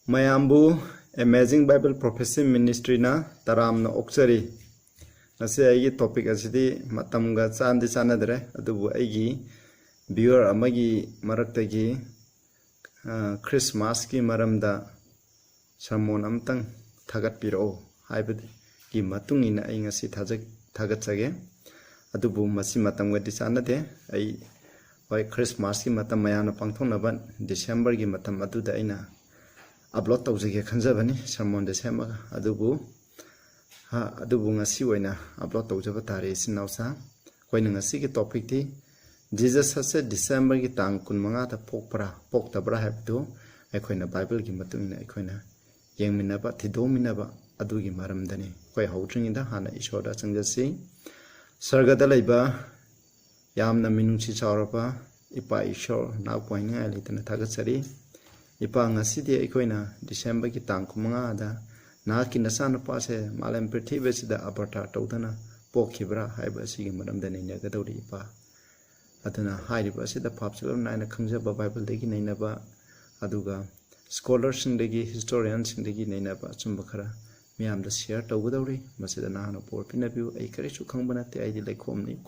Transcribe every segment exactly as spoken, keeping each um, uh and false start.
ꯃꯌꯥꯝꯕꯨ Amazing Bible Prophecy Ministryꯅ ꯇꯔꯥꯝꯅ ꯑꯣꯛꯆꯔꯤ꯫ ꯉꯁꯤ ꯑꯩꯒꯤ topic ꯑꯁꯤꯗꯤ ꯃꯇꯝꯒ ꯆꯥꯟꯗꯤ ꯆꯥꯟꯅꯗ꯭ꯔꯦ, ꯑꯗꯨꯕꯨ ꯑꯩꯒꯤ viewer ꯑꯃꯒꯤ ꯃꯔꯛꯇꯒꯤ, ꯑ, Christmasꯀꯤ ꯃꯔꯝꯗ sermon ꯑꯃꯇꯪ ꯊꯥꯒꯠꯄꯤꯔꯛꯑꯣ ꯍꯥꯏꯕꯒꯤ ꯃꯇꯨꯡ ꯏꯟꯅ ꯑꯩ ꯉꯁꯤ ꯊꯥꯖ-, ꯊꯥꯒꯠꯆꯒꯦ꯫ ꯑꯗꯨꯕꯨ ꯃꯁꯤ ꯃꯇꯝꯒꯗꯤ ꯆꯥꯟꯅꯗꯦ꯫ ꯑꯩ, ꯍꯣꯏ, Christmasꯀꯤ ꯃꯇꯝ ꯃꯌꯥꯝꯅ ꯄꯥꯡꯊꯣꯛꯅꯕ Decemberꯒꯤ ꯃꯇꯝ ꯑꯗꯨꯗ ꯑꯩꯅ upload ꯇꯧꯖꯒꯦ ꯈꯟꯖꯕꯅꯤ, sermonꯗ ꯁꯦꯝꯃꯒ꯫ ꯑꯗꯨꯕꯨ, ꯍꯥ, ꯑꯗꯨꯕꯨ ꯉꯁꯤ ꯑꯣꯏꯅ upload ꯇꯧꯖꯕ ꯇꯥꯔꯦ, ꯏꯆꯤꯟ ꯏꯅꯥꯎꯁꯥ꯫ ꯑꯩꯈꯣꯏꯅ ꯉꯁꯤꯒꯤ topicꯇꯤ Jesus ꯑꯁꯦ Decemberꯒꯤ ꯇꯥꯡ ꯀꯨꯟꯃꯉꯥꯗ ꯄꯣꯛꯄ꯭ꯔꯥ, ꯄꯣꯛꯇꯕ꯭ꯔꯥ ꯍꯥꯏꯕꯗꯨ ꯑꯩꯈꯣꯏꯅ Bibleꯒꯤ ꯃꯇꯨꯡ ꯏꯟꯅ ꯑꯩꯈꯣꯏꯅ ꯌꯦꯡꯃꯤꯟꯅꯕ, ꯊꯤꯗꯣꯛꯃꯤꯟꯅꯕ ꯑꯗꯨꯒꯤ ꯃꯔꯝꯗꯅꯤ꯫ ꯑꯩꯈꯣꯏ ꯍꯧꯗ꯭ꯔꯤꯉꯩꯗ ꯍꯥꯟꯅ ꯏꯁꯣꯔꯗ ꯆꯪꯖꯁꯤ꯫ ꯁꯔꯒꯗ ꯂꯩꯕ ꯌꯥꯝꯅ ꯃꯤꯅꯨꯡꯁꯤ ꯆꯥꯎꯔꯕ ꯏꯄꯥ ꯏꯁꯣꯔ, ꯅꯍꯥꯛꯄꯨ ꯍꯥꯏꯅꯤꯡꯉꯥꯏ ꯂꯩꯇꯅ ꯊꯥꯒꯠꯆꯔꯤ꯫ ꯏꯄꯥ, ꯉꯁꯤꯗꯤ ꯑꯩꯈꯣꯏꯅ Decemberꯒꯤ ꯇꯥꯡ ꯀꯨꯟꯃꯉꯥꯗ ꯅꯍꯥꯛꯀꯤ ꯅꯆꯥꯅꯨꯄꯥꯁꯦ ꯃꯥꯂꯦꯝ ꯄ꯭ꯔꯤꯊꯤꯕꯤ ꯑꯁꯤꯗ ꯑꯕꯔꯇꯥ ꯇꯧꯗꯅ ꯄꯣꯛꯈꯤꯕ꯭ꯔꯥ ꯍꯥꯏꯕ ꯑꯁꯤꯒꯤ ꯃꯔꯝꯗ ꯅꯩꯅꯒꯗꯧꯔꯤ, ꯏꯄꯥ꯫ ꯑꯗꯨꯅ ꯍꯥꯏꯔꯤꯕ ꯑꯁꯤꯗ ꯄꯥꯞ ꯆꯦꯂꯝ ꯅꯥꯏꯅ ꯈꯪꯖꯕ Bibleꯗꯒꯤ ꯅꯩꯅꯕ, ꯑꯗꯨꯒ scholarꯁꯤꯡꯗꯒꯤ, historianꯁꯤꯡꯗꯒꯤ ꯅꯩꯅꯕ ꯑꯆꯨꯝꯕ ꯈꯔ ꯃꯤꯌꯥꯝꯗ share ꯇꯧꯒꯗꯧꯔꯤ꯫ ꯃꯁꯤꯗ ꯅꯍꯥꯛꯅ ꯕꯣꯔ ꯄꯤꯅꯕꯤꯌꯨ꯫ ꯑꯩ ꯀꯔꯤꯁꯨ ꯈꯪꯕ ꯅꯠꯇꯦ, ꯑꯩꯗꯤ ꯂꯩꯈꯣꯝꯅꯤ,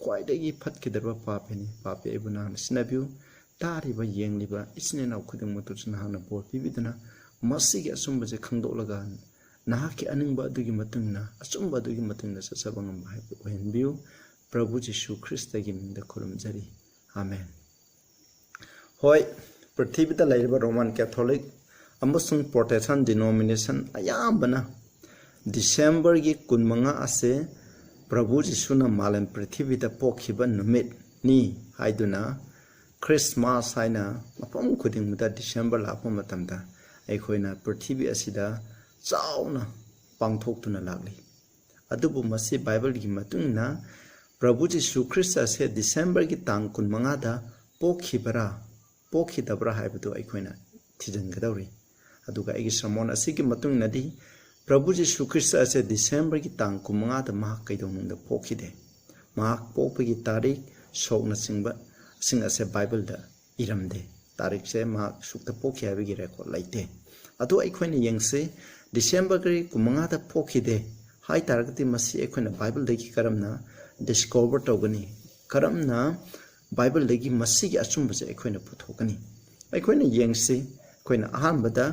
ꯈ꯭ꯋꯥꯏꯗꯒꯤ ꯐꯠꯈꯤꯗ꯭ꯔꯕ ꯄꯥꯄꯤꯅꯤ꯫ ꯄꯥꯄꯤ ꯑꯩꯕꯨ ꯅꯍꯥꯛꯅ ꯁꯤꯟꯅꯕꯤꯌꯨ꯫ ꯇꯥꯔꯤꯕ, ꯌꯦꯡꯂꯤꯕ ꯏꯆꯤꯟ ꯏꯅꯥꯎ ꯈꯨꯗꯤꯡꯃꯛꯇꯁꯨ ꯅꯍꯥꯛꯅ ꯕꯣꯔ ꯄꯤꯕꯤꯗꯨꯅ ꯃꯁꯤꯒꯤ ꯑꯆꯨꯝꯕꯁꯦ ꯈꯪꯗꯣꯛꯂꯒ ꯅꯍꯥꯛꯀꯤ ꯑꯅꯤꯡꯕ ꯑꯗꯨꯒꯤ ꯃꯇꯨꯡ ꯏꯟꯅ, ꯑꯆꯨꯝꯕ ꯑꯗꯨꯒꯤ ꯃꯇꯨꯡ ꯏꯟꯅ ꯆꯠꯆꯕ ꯉꯝꯕ ꯍꯥꯏꯕꯗꯨ ꯑꯣꯏꯍꯟꯕꯤꯌꯨ꯫ ꯄ꯭ꯔꯚꯨ ꯖꯤꯁꯨ ꯈ꯭ꯔꯤꯁꯇꯒꯤ ꯃꯤꯡꯗ ꯈꯨꯔꯨꯝꯖꯔꯤ꯫ ꯑꯥꯃꯦꯟ꯫ ꯍꯣꯏ, ꯄ꯭ꯔꯤꯊꯤꯕꯤꯗ ꯂꯩꯔꯤꯕ Roman Catholic ꯑꯃꯁꯨꯡ Protestant denomination ꯑꯌꯥꯝꯕꯅ Decemberꯒꯤ ꯀꯨꯟꯃꯉꯥ ꯑꯁꯦ ꯄ꯭ꯔꯚꯨ ꯖꯤꯁꯨꯅ ꯃꯥꯂꯦꯝ ꯄ꯭ꯔꯤꯊꯤꯕꯤꯗ ꯄꯣꯛꯈꯤꯕ ꯅꯨꯃꯤꯠꯅꯤ ꯍꯥꯏꯗꯨꯅ Christmas ꯍꯥꯏꯅ ꯃꯐꯝ ꯈꯨꯗꯤꯡꯃꯛꯇ December ꯂꯥꯛꯄ ꯃꯇꯝꯗ ꯑꯩꯈꯣꯏꯅ ꯄ꯭ꯔꯤꯊꯤꯕꯤ ꯑꯁꯤꯗ ꯆꯥꯎꯅ ꯄꯥꯡꯊꯣꯛꯇꯨꯅ ꯂꯥꯛꯂꯤ꯫ ꯑꯗꯨꯕꯨ ꯃꯁꯤ Bibleꯒꯤ ꯃꯇꯨꯡ ꯏꯟꯅ ꯄ꯭ꯔꯚꯨ ꯖꯤꯁꯨ ꯈ꯭ꯔꯤꯁꯇ ꯑꯁꯦ Decemberꯒꯤ ꯇꯥꯡ ꯀꯨꯟꯃꯉꯥꯗ ꯄꯣꯛꯈꯤꯕꯔꯥ, ꯄꯣꯛꯈꯤꯗꯕ꯭ꯔꯥ ꯍꯥꯏꯕꯗꯨ ꯑꯩꯈꯣꯏꯅ ꯊꯤꯖꯤꯟꯒꯗꯧꯔꯤ꯫ ꯑꯗꯨꯒ ꯑꯩꯒꯤ sermon ꯑꯁꯤꯒꯤ ꯃꯇꯨꯡ ꯏꯟꯅꯗꯤ ꯄ꯭ꯔꯚꯨ ꯖꯤꯁꯨ ꯈ꯭ꯔꯤꯁꯇ ꯑꯁꯦ Decemberꯒꯤ ꯇꯥꯡ ꯀꯨꯟꯃꯉꯥꯗ ꯃꯍꯥꯛ ꯀꯩꯗꯧꯅꯨꯡꯗ ꯄꯣꯛꯈꯤꯗꯦ꯫ ꯃꯍꯥꯛ ꯄꯣꯛꯄꯒꯤ ꯇꯥꯔꯤꯛ, ꯁꯣꯛꯅꯆꯤꯡꯕꯁꯤꯡ ꯑꯁꯦ Bibleꯗ ꯏꯔꯝꯗꯦ꯫ ꯇꯥꯔꯤꯛꯁꯦ ꯃꯍꯥꯛ ꯁꯨꯛꯇ ꯄꯣꯛꯈꯤ ꯍꯥꯏꯕꯒꯤ ꯔꯦꯀꯣꯔꯠ ꯂꯩꯇꯦ꯫ ꯑꯗꯨ ꯑꯩꯈꯣꯏꯅ ꯌꯦꯡꯁꯤ, ꯗꯤꯁꯦꯝꯕꯔꯒꯤ ꯀꯨꯟꯃꯉꯥꯗ ꯄꯣꯛꯈꯤꯗꯦ ꯍꯥꯏ ꯇꯥꯔꯒꯗꯤ ꯃꯁꯤ ꯑꯩꯈꯣꯏꯅ ꯕꯥꯏꯕꯜꯗꯒꯤ ꯀꯔꯝꯅ ꯗꯤꯁꯀꯣꯚꯔ ꯇꯧꯒꯅꯤ? ꯀꯔꯝꯅ ꯕꯥꯏꯕꯜꯗꯒꯤ ꯃꯁꯤꯒꯤ ꯑꯆꯨꯝꯕꯁꯦ ꯑꯩꯈꯣꯏꯅ ꯄꯨꯊꯣꯛꯀꯅꯤ? ꯑꯩꯈꯣꯏꯅ ꯌꯦꯡꯁꯤ, ꯑꯩꯈꯣꯏꯅ ꯑꯍꯥꯟꯕꯗ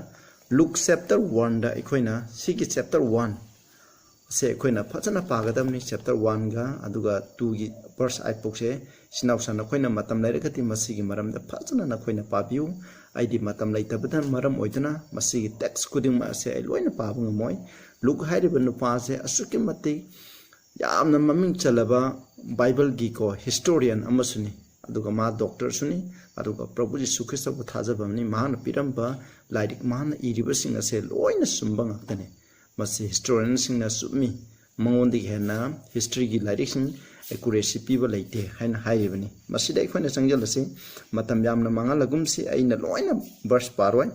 ꯂꯨꯛ ꯆꯦꯞꯇꯔ ꯋꯥꯟꯗ ꯑꯩꯈꯣꯏꯅ ꯁꯤꯒꯤ ꯆꯦꯞꯇꯔ ꯋꯥꯟ ꯑꯁꯦ ꯑꯩꯈꯣꯏꯅ ꯐꯖꯅ ꯄꯥꯒꯗꯕꯅꯤ꯫ ꯆꯦꯞꯇꯔ ꯋꯥꯟꯒ ꯑꯗꯨꯒ ꯇꯨꯒꯤ ꯚꯔꯁ ꯑꯥꯏꯠ ꯐꯥꯎꯁꯦ ꯏꯆꯤꯟ ꯏꯅꯥꯎꯁꯥ ꯅꯈꯣꯏꯅ ꯃꯇꯝ ꯂꯩꯔꯒꯗꯤ ꯃꯁꯤꯒꯤ ꯃꯔꯝꯗ ꯐꯖꯅ ꯅꯈꯣꯏꯅ ꯄꯥꯕꯤꯌꯨ꯫ ꯑꯩꯗꯤ ꯃꯇꯝ ꯂꯩꯇꯕꯗ ꯃꯔꯝ ꯑꯣꯏꯗꯨꯅ ꯃꯁꯤꯒꯤ ꯇꯦꯛꯁ ꯈꯨꯗꯤꯡꯃꯛ ꯑꯁꯦ ꯑꯩ ꯂꯣꯏꯅ ꯄꯥꯕ ꯉꯝꯃꯣꯏ꯫ ꯂꯨꯛ ꯍꯥꯏꯔꯤꯕ ꯅꯨꯄꯥ ꯑꯁꯦ ꯑꯁꯨꯛꯀꯤ ꯃꯇꯤꯛ ꯌꯥꯝꯅ ꯃꯃꯤꯡ ꯆꯜꯂꯕ ꯕꯥꯏꯕꯜꯒꯤꯀꯣ ꯍꯤꯁꯇꯣꯔꯤꯌꯟ ꯑꯃꯁꯨꯅꯤ, ꯑꯗꯨꯒ ꯃꯥ ꯗꯣꯛꯇꯔꯁꯨꯅꯤ, ꯑꯗꯨꯒ ꯄ꯭ꯔꯚꯨ ꯖꯤꯁꯨ ꯈ꯭ꯔꯤꯁꯇꯕꯨ ꯊꯥꯖꯕ ꯑꯃꯅꯤ꯫ ꯃꯍꯥꯛꯅ ꯄꯤꯔꯝꯕ ꯂꯥꯏꯔꯤꯛ, ꯃꯍꯥꯛꯅ ꯏꯔꯤꯕꯁꯤꯡ ꯑꯁꯦ ꯂꯣꯏꯅ ꯆꯨꯝꯕ ꯉꯥꯛꯇꯅꯤ꯫ ꯃꯁꯤ ꯍꯤꯁꯇꯣꯔꯤꯌꯟꯁꯤꯡꯅ ꯆꯨꯝꯃꯤ, ꯃꯉꯣꯟꯗꯒꯤ ꯍꯦꯟꯅ ꯍꯤꯁꯇ꯭ꯔꯤꯒꯤ ꯂꯥꯏꯔꯤꯛꯁꯤꯡ ꯑꯦꯀꯨꯔꯦꯁꯤ ꯄꯤꯕ ꯂꯩꯇꯦ ꯍꯥꯏꯅ ꯍꯥꯏꯔꯤꯕꯅꯤ꯫ ꯃꯁꯤꯗ ꯑꯩꯈꯣꯏꯅ ꯆꯪꯁꯤꯜꯂꯁꯤ, ꯃꯇꯝ ꯌꯥꯝꯅ ꯃꯥꯡꯍꯜꯂꯒꯨꯝꯁꯤ, ꯑꯩꯅ ꯂꯣꯏꯅ ꯚꯔꯁ ꯄꯥꯔꯣꯏ,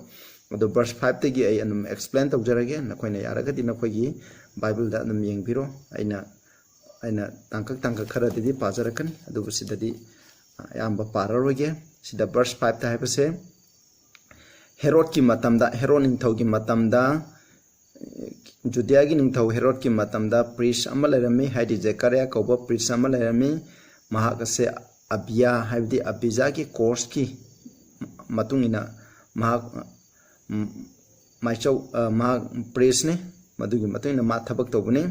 ꯑꯗꯣ ꯚꯔꯁ ꯐꯥꯏꯚꯇꯒꯤ ꯑꯩ ꯑꯗꯨꯝ ꯑꯦꯛꯁꯄ꯭ꯂꯦꯟ ꯇꯧꯖꯔꯒꯦ꯫ ꯅꯈꯣꯏꯅ ꯌꯥꯔꯒꯗꯤ ꯅꯈꯣꯏꯒꯤ ꯕꯥꯏꯕꯜꯗ ꯑꯗꯨꯝ ꯌꯦꯡꯕꯤꯔꯣ꯫ ꯑꯩꯅ ꯑꯩꯅ ꯇꯥꯡꯀꯛ ꯇꯥꯡꯀꯛ ꯈꯔꯗꯗꯤ ꯄꯥꯖꯔꯛꯀꯅꯤ, ꯑꯗꯨꯕꯨ ꯁꯤꯗꯗꯤ ꯑꯌꯥꯝꯕ ꯄꯥꯔꯔꯣꯏꯒꯦ꯫ ꯁꯤꯗ ꯚꯔꯁ ꯐꯥꯏꯚꯇ ꯍꯥꯏꯕꯁꯦ, ꯍꯦꯔꯣꯗꯀꯤ ꯃꯇꯝꯗ, ꯍꯦꯔꯣꯗ ꯅꯤꯡꯊꯧꯒꯤ ꯃꯇꯝꯗ, ꯖꯨꯗꯤꯌꯥꯒꯤ ꯅꯤꯡꯊꯧ ꯍꯦꯔꯣꯗꯀꯤ ꯃꯇꯝꯗ ꯄ꯭ꯔꯤꯁ ꯑꯃ ꯂꯩꯔꯝꯃꯤ, ꯍꯥꯏꯗꯤ ꯖꯦꯀꯥꯔꯤꯌꯥ ꯀꯧꯕ ꯄ꯭ꯔꯤꯁ ꯑꯃ ꯂꯩꯔꯝꯃꯤ꯫ ꯃꯍꯥꯛ ꯑꯁꯦ ꯑꯕꯤꯌꯥ, ꯍꯥꯏꯕꯗꯤ ꯑꯕꯤꯖꯥꯒꯤ ꯀꯣꯔꯁꯀꯤ ꯃꯇꯨꯡ ꯏꯟꯅ ꯃꯍꯥꯛ, ꯎꯝ, ꯃꯥꯏꯆꯧ, ꯑ, ꯃꯍꯥꯛ ꯄ꯭ꯔꯤꯁꯅꯤ꯫ ꯃꯗꯨꯒꯤ ꯃꯇꯨꯡ ꯏꯟꯅ ꯃꯥ ꯊꯕꯛ ꯇꯧꯕꯅꯤ꯫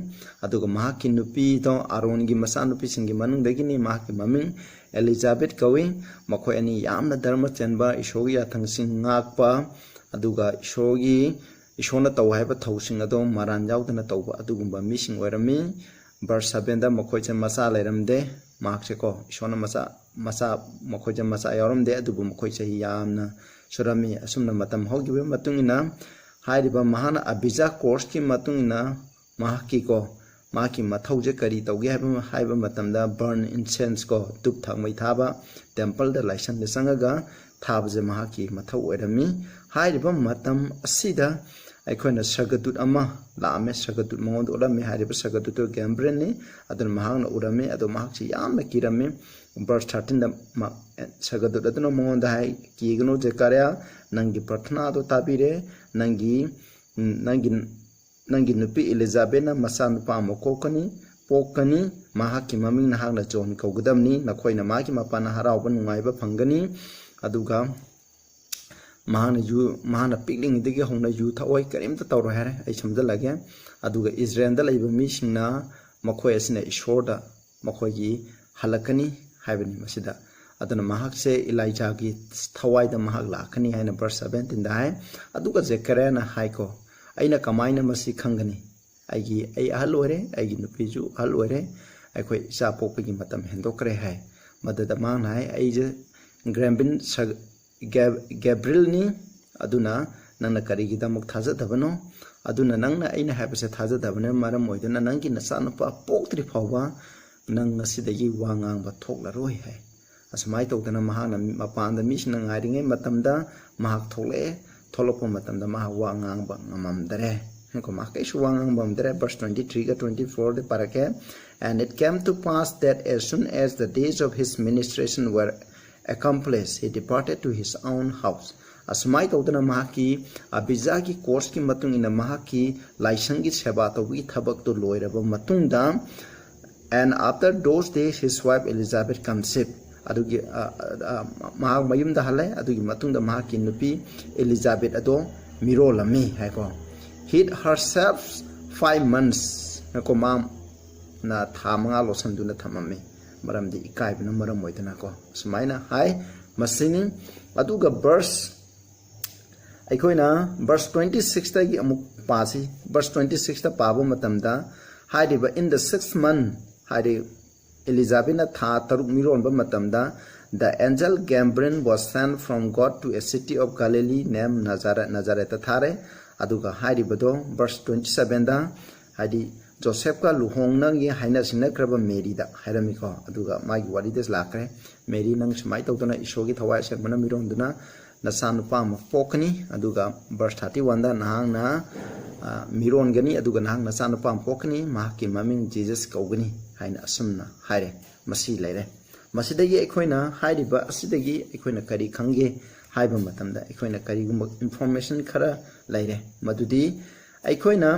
ꯑꯗꯨꯒ ꯃꯍꯥꯛꯀꯤ ꯅꯨꯄꯤꯗꯣ, ꯑꯥꯔꯣꯟꯒꯤ ꯃꯆꯥꯅꯨꯄꯤꯁꯤꯡꯒꯤ ꯃꯅꯨꯡꯗꯒꯤꯅꯤ, ꯃꯍꯥꯛꯀꯤ ꯃꯃꯤꯡ ꯑꯦꯂꯤꯖꯥꯕꯦꯠ ꯀꯧꯏ꯫ ꯃꯈꯣꯏ ꯑꯅꯤ ꯌꯥꯝꯅ ꯙꯔꯃ ꯆꯦꯟꯕ, ꯏꯁꯣꯔꯒꯤ ꯌꯥꯊꯪꯁꯤꯡ ꯉꯥꯛꯄ, ꯑꯗꯨꯒ ꯏꯁꯣꯔꯒꯤ, ꯏꯁꯣꯔꯅ ꯇꯧ ꯍꯥꯏꯕ ꯊꯧꯁꯤꯡ ꯑꯗꯣ ꯃꯔꯥꯟ ꯌꯥꯎꯗꯅ ꯇꯧꯕ ꯑꯗꯨꯒꯨꯝꯕ ꯃꯤꯁꯤꯡ ꯑꯣꯏꯔꯝꯃꯤ꯫ ꯚꯔꯁ ꯁꯚꯦꯟꯗ ꯃꯈꯣꯏꯁꯦ ꯃꯆꯥ ꯂꯩꯔꯝꯗꯦ꯫ ꯃꯍꯥꯛꯁꯦꯀꯣ, ꯏꯁꯣꯔꯅ ꯃꯆꯥ, ꯃꯆꯥ, ꯃꯈꯣꯏꯁꯦ ꯃꯆꯥ ꯌꯥꯎꯔꯝꯗꯦ, ꯑꯗꯨꯕꯨ ꯃꯈꯣꯏ ꯆꯍꯤ ꯌꯥꯝꯅ ꯁꯨꯔꯝꯃꯤ꯫ ꯑꯁꯨꯝꯅ ꯃꯇꯝ ꯍꯧꯈꯤꯕꯒꯤ ꯃꯇꯨꯡ ꯏꯟꯅ ꯍꯥꯏꯔꯤꯕ ꯃꯍꯥꯛꯅ ꯑꯕꯤꯖꯥ ꯀꯣꯔꯁꯀꯤ ꯃꯇꯨꯡ ꯏꯟꯅ ꯃꯍꯥꯛꯀꯤꯀꯣ, ꯃꯍꯥꯛꯀꯤ ꯃꯊꯧꯁꯦ ꯀꯔꯤ ꯇꯧꯒꯦ ꯍꯥꯏꯕ, ꯍꯥꯏꯕ ꯃꯇꯝꯗ, ꯕꯔꯟ ꯏꯟꯁꯦꯟꯁ ꯀꯣ, ꯙꯨꯞ ꯊꯥꯎꯃꯩ ꯊꯥꯕ, ꯇꯦꯝꯄꯜꯗ, ꯂꯥꯏꯁꯪꯗ ꯆꯪꯉꯒ ꯊꯥꯕꯁꯦ ꯃꯍꯥꯛꯀꯤ ꯃꯊꯧ ꯑꯣꯏꯔꯝꯃꯤ꯫ ꯍꯥꯏꯔꯤꯕ ꯃꯇꯝ ꯑꯁꯤꯗ ꯑꯩꯈꯣꯏꯅ ꯁꯔꯒꯗꯨꯠ ꯑꯃ ꯂꯥꯛꯑꯝꯃꯦ, ꯁꯔꯒꯗꯨꯠ ꯃꯉꯣꯟꯗ ꯎꯠꯂꯝꯃꯦ꯫ ꯍꯥꯏꯔꯤꯕ ꯁꯔꯒꯗꯨꯠꯇꯨ ꯒꯦꯝꯕ꯭ꯔꯦꯜꯅꯤ꯫ ꯑꯗꯨꯅ ꯃꯍꯥꯛꯅ ꯎꯔꯝꯃꯤ, ꯑꯗꯣ ꯃꯍꯥꯛꯁꯤ ꯌꯥꯝꯅ ꯀꯤꯔꯝꯃꯤ꯫ Verse thirteenꯗ ꯃ-, ꯁꯔꯒꯗꯨꯠ ꯑꯗꯨꯅ ꯃꯉꯣꯟꯗ ꯍꯥꯏ, "ꯀꯤꯒꯅꯨ ꯖꯦꯀꯥꯔꯤꯌꯥ, ꯅꯪꯒꯤ ꯄ꯭ꯔꯊꯅꯥ ꯑꯗꯨ ꯇꯥꯕꯤꯔꯦ꯫ ꯅꯪꯒꯤ, ꯎꯝ, ꯅꯪꯒꯤ, ꯅꯪꯒꯤ ꯅꯨꯄꯤ ꯏꯂꯤꯖꯥꯕꯦꯠꯅ ꯃꯆꯥꯅꯨꯄꯥ ꯑꯃ ꯀꯣꯛꯀꯅꯤ, ꯄꯣꯛꯀꯅꯤ꯫ ꯃꯍꯥꯛꯀꯤ ꯃꯃꯤꯡ ꯅꯍꯥꯛꯅ ꯖꯣꯟ ꯀꯧꯒꯗꯕꯅꯤ꯫ ꯅꯈꯣꯏꯅ ꯃꯥꯒꯤ ꯃꯄꯥꯟꯅ ꯍꯔꯥꯎꯕ ꯅꯨꯡꯉꯥꯏꯕ ꯐꯪꯒꯅꯤ꯫ ꯑꯗꯨꯒ ꯃꯍꯥꯛꯅ ꯌꯨ, ꯃꯍꯥꯛꯅ ꯄꯤꯛꯂꯤꯉꯩꯗꯒꯤ ꯍꯧꯅ ꯌꯨ ꯊꯛꯑꯣꯏ, ꯀꯔꯤꯝꯇ ꯇꯧꯔꯣꯏ" ꯍꯥꯏꯔꯦ꯫ ꯑꯩ ꯁꯝꯖꯜꯂꯒꯦ꯫ ꯑꯗꯨꯒ ꯏꯖꯔꯦꯜꯗ ꯂꯩꯕ ꯃꯤꯁꯤꯡꯅ ꯃꯈꯣꯏ ꯑꯁꯤꯅ ꯏꯁꯣꯔꯗ ꯃꯈꯣꯏꯒꯤ ꯍꯜꯂꯛꯀꯅꯤ ꯍꯥꯏꯕꯅꯤ ꯃꯁꯤꯗ꯫ ꯑꯗꯨꯅ ꯃꯍꯥꯛꯁꯦ ꯏꯂꯥꯏꯖꯥꯒꯤ ꯊꯋꯥꯏꯗ ꯃꯍꯥꯛ ꯂꯥꯛꯀꯅꯤ ꯍꯥꯏꯅ verse seventeenꯗ ꯍꯥꯏ꯫ ꯑꯗꯨꯒ ꯖꯦꯀꯔꯤꯌꯥꯅ ꯍꯥꯏꯀꯣ, "ꯑꯩꯅ ꯀꯃꯥꯏꯅ ꯃꯁꯤ ꯈꯪꯒꯅꯤ? ꯑꯩꯒꯤ, ꯑꯩ ꯑꯍꯜ ꯑꯣꯏꯔꯦ, ꯑꯩꯒꯤ ꯅꯨꯄꯤꯁꯨ ꯑꯍꯜ ꯑꯣꯏꯔꯦ, ꯑꯩꯈꯣꯏ ꯏꯆꯥ ꯄꯣꯛꯄꯒꯤ ꯃꯇꯝ ꯍꯦꯟꯗꯣꯛꯈ꯭ꯔꯦ" ꯍꯥꯏ꯫ ꯃꯗꯨꯗ ꯃꯍꯥꯛꯅ ꯍꯥꯏ, "ꯑꯩꯁꯦ ꯒ꯭ꯔꯦꯝꯕꯤꯟ ꯁ-, ꯒꯦ-, ꯒꯦꯕ꯭ꯔꯤꯜꯅꯤ, ꯑꯗꯨꯅ ꯅꯪꯅ ꯀꯔꯤꯒꯤꯗꯃꯛ ꯊꯥꯖꯗꯕꯅꯣ? ꯑꯗꯨꯅ ꯅꯪꯅ ꯑꯩꯅ ꯍꯥꯏꯕꯁꯦ ꯊꯥꯖꯗꯕꯅ ꯃꯔꯝ ꯑꯣꯏꯗꯨꯅ ꯅꯪꯒꯤ ꯅꯆꯥꯅꯨꯄꯥ ꯄꯣꯛꯇ꯭ꯔꯤ ꯐꯥꯎꯕ ꯅꯪ ꯉꯁꯤꯗꯒꯤ ꯋꯥ ꯉꯥꯡꯕ ꯊꯣꯛꯂꯔꯣꯏ" ꯍꯥꯏ꯫ ꯑꯁꯨꯃꯥꯏꯅ ꯇꯧꯗꯅ ꯃꯍꯥꯛꯅ ꯃꯄꯥꯟꯗ ꯃꯤꯁꯤꯡꯅ ꯉꯥꯏꯔꯤꯉꯩ ꯃꯇꯝꯗ ꯃꯍꯥꯛ ꯊꯣꯛꯂꯛꯑꯦ꯫ ꯊꯣꯛꯂꯛꯄ ꯃꯇꯝꯗ ꯃꯍꯥꯛ ꯋꯥ ꯉꯥꯡꯕ ꯉꯝꯃꯝꯗꯔꯦ꯫ ꯀꯣ, ꯃꯍꯥꯛ ꯀꯩꯁꯨ ꯋꯥ ꯉꯥꯡꯕ ꯉꯝꯗꯔꯦ꯫ Verse twenty-threeꯒ twenty-fourꯗ ꯄꯥꯔꯛꯀꯦ꯫ "And it came to pass that as soon as the days of his ministration were accomplished, he departed to his own house." ꯑꯁꯨꯃꯥꯏꯅ ꯇꯧꯗꯅ ꯃꯍꯥꯛꯀꯤ ꯑꯕꯤꯖꯥꯒꯤ courseꯀꯤ ꯃꯇꯨꯡ ꯏꯟꯅ ꯃꯍꯥꯛꯀꯤ ꯂꯥꯏꯁꯪꯒꯤ ꯁꯦꯕꯥ ꯇꯧꯕꯒꯤ ꯊꯕꯛꯇꯨ ꯂꯣꯏꯔꯕ ꯃꯇꯨꯡꯗ, "And after those days his wife Elizabeth conceived." ꯑꯗꯨꯒꯤ, ꯑ, ꯑ, ꯑ, ꯃꯍꯥꯛ ꯃꯌꯨꯝꯗ ꯍꯜꯂꯦ꯫ ꯑꯗꯨꯒꯤ ꯃꯇꯨꯡꯗ ꯃꯍꯥꯛꯀꯤ ꯅꯨꯄꯤ ꯏꯂꯤꯖꯥꯕꯦꯠ ꯑꯗꯣ ꯃꯤꯔꯣꯜꯂꯝꯃꯤ ꯍꯥꯏꯀꯣ꯫ "Hid herself five months" ꯍꯥꯏꯀꯣ, ꯃꯥꯅ ꯊꯥ ꯃꯉꯥ ꯂꯣꯠꯁꯤꯟꯗꯨꯅ ꯊꯝꯃꯝꯃꯤ, ꯃꯔꯝꯗꯤ ꯏꯀꯥꯏꯕꯅ ꯃꯔꯝ ꯑꯣꯏꯗꯅꯀꯣ꯫ ꯑꯁꯨꯃꯥꯏꯅ ꯍꯥꯏ꯫ ꯃꯁꯤꯅꯤ꯫ ꯑꯗꯨꯒ verse, ꯑꯩꯈꯣꯏꯅ verse twenty-sixꯇꯒꯤ ꯑꯃꯨꯛ ꯄꯥꯁꯤ꯫ Verse twenty-sixꯇ ꯄꯥꯕ ꯃꯇꯝꯗ ꯍꯥꯏꯔꯤꯕ "In the sixth month" ꯍꯥꯏꯗꯤ ꯏꯂꯤꯖꯥꯕꯦꯠꯅ ꯊꯥ ꯇꯔꯨꯛ ꯃꯤꯔꯣꯟꯕ ꯃꯇꯝꯗ, "The angel Gabriel was sent from God to a city of Galilee named Nazareth." ꯅꯖꯥꯔꯦꯠꯇ ꯊꯥꯔꯦ꯫ ꯑꯗꯨꯒ ꯍꯥꯏꯔꯤꯕꯗꯣ verse twenty-sevenꯗ, ꯍꯥꯏꯗꯤ ꯖꯣꯁꯦꯐꯀ ꯂꯨꯍꯣꯡꯅꯒꯤ ꯍꯥꯏꯅ ꯁꯤꯡꯅꯈ꯭ꯔꯕ ꯃꯦꯔꯤꯗ ꯍꯥꯏꯔꯝꯃꯤꯀꯣ꯫ ꯑꯗꯨꯒ ꯃꯥꯒꯤ ꯋꯥꯔꯤꯗ ꯂꯥꯛꯈ꯭ꯔꯦ꯫ "ꯃꯦꯔꯤ, ꯅꯪ ꯁꯨꯃꯥꯏꯅ ꯇꯧꯗꯅ ꯏꯁꯣꯔꯒꯤ ꯊꯋꯥꯏ ꯑꯁꯦꯡꯕꯅ ꯃꯤꯔꯣꯟꯗꯨꯅ ꯅꯆꯥꯅꯨꯄꯥ ꯑꯃ ꯄꯣꯛꯀꯅꯤ, ꯑꯗꯨꯒ verse thirty-one ꯗ ꯅꯍꯥꯛꯅ, ꯑ, ꯃꯤꯔꯣꯟꯒꯅꯤ, ꯑꯗꯨꯒ ꯅꯍꯥꯛ ꯅꯆꯥꯅꯨꯄꯥ ꯑꯃ ꯄꯣꯛꯀꯅꯤ, ꯃꯍꯥꯛꯀꯤ ꯃꯃꯤꯡ Jesus ꯀꯧꯒꯅꯤ ꯍꯥꯏꯅ ꯑꯁꯨꯝꯅ ꯍꯥꯏꯔꯦ꯫ ꯃꯁꯤ ꯂꯩꯔꯦ꯫ ꯃꯁꯤꯗꯒꯤ ꯑꯩꯈꯣꯏꯅ ꯍꯥꯏꯔꯤꯕ ꯑꯁꯤꯗꯒꯤ ꯑꯩꯈꯣꯏꯅ ꯀꯔꯤ ꯈꯪꯒꯦ ꯍꯥꯏꯕ ꯃꯇꯝꯗ ꯑꯩꯈꯣꯏꯅ ꯀꯔꯤꯒꯨꯝꯕ information ꯈꯔ ꯂꯩꯔꯦ꯫ ꯃꯗꯨꯗꯤ ꯑꯩꯈꯣꯏꯅ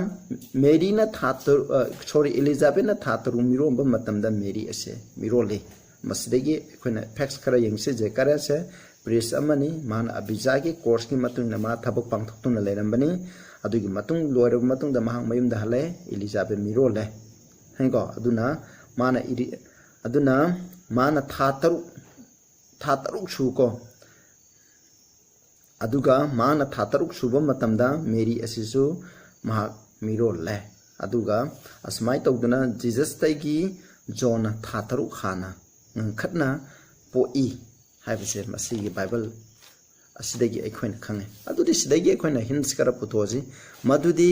ꯃꯦꯔꯤꯅ ꯊꯥ ꯇꯔꯨꯛ, ꯑ, sorry, ꯏꯂꯤꯖꯥꯕꯦꯠꯅ ꯊꯥ ꯇꯔꯨꯛ ꯃꯤꯔꯣꯟꯕ ꯃꯇꯝꯗ ꯃꯦꯔꯤ ꯑꯁꯦ ꯃꯤꯔꯣꯜꯂꯤ꯫ ꯃꯁꯤꯗꯒꯤ ꯑꯩꯈꯣꯏꯅ facts ꯈꯔ ꯌꯦꯡꯁꯤ꯫ ꯖꯦꯀꯥꯔꯤꯌꯥꯁꯦ priest ꯑꯃꯅꯤ, ꯃꯥꯅ ꯑꯕꯤꯖꯥꯒꯤ course ꯀꯤ ꯃꯇꯨꯡ ꯏꯟꯅ ꯃꯥ ꯊꯕꯛ ꯄꯥꯡꯊꯣꯛꯇꯨꯅ ꯂꯩꯔꯝꯕꯅꯤ꯫ ꯑꯗꯨꯒꯤ ꯃꯇꯨꯡ ꯂꯣꯏꯔꯕ ꯃꯇꯨꯡꯗ ꯃꯍꯥꯛ ꯃꯌꯨꯝꯗ ꯍꯜꯂꯦ, ꯏꯂꯤꯖꯥꯕꯦꯠ ꯃꯤꯔꯣꯜꯂꯦ꯫ ꯍꯥꯏꯀꯣ? ꯑꯗꯨꯅ ꯃꯥꯅ ꯏꯔꯤ-, ꯑꯗꯨꯅ ꯃꯥꯅ ꯊꯥ ꯇꯔꯨꯛ, ꯊꯥ ꯇꯔꯨꯛ ꯁꯨꯀꯣ꯫ ꯑꯗꯨꯒ ꯃꯥꯅ ꯊꯥ ꯇꯔꯨꯛ ꯁꯨꯕ ꯃꯇꯝꯗ ꯃꯦꯔꯤ ꯑꯁꯤꯁꯨ ꯃꯍꯥꯛ ꯃꯤꯔꯣꯜꯂꯦ꯫ ꯑꯗꯨꯒ ꯑꯁꯨꯃꯥꯏꯅ ꯇꯧꯗꯅ ꯖꯤꯖꯁꯇꯒꯤ ꯖꯣꯟꯅ ꯊꯥ ꯇꯔꯨꯛ ꯍꯥꯟꯅ ꯉꯟꯈꯠꯅ ꯄꯣꯛꯏ ꯍꯥꯏꯕꯁꯦ ꯃꯁꯤꯒꯤ ꯕꯥꯏꯕꯜ ꯑꯁꯤꯗꯒꯤ ꯑꯩꯈꯣꯏꯅ ꯈꯪꯉꯦ꯫ ꯑꯗꯨꯗꯤ ꯁꯤꯗꯒꯤ ꯑꯩꯈꯣꯏꯅ hints ꯈꯔ ꯄꯨꯊꯣꯛꯑꯁꯤ꯫ ꯃꯗꯨꯗꯤ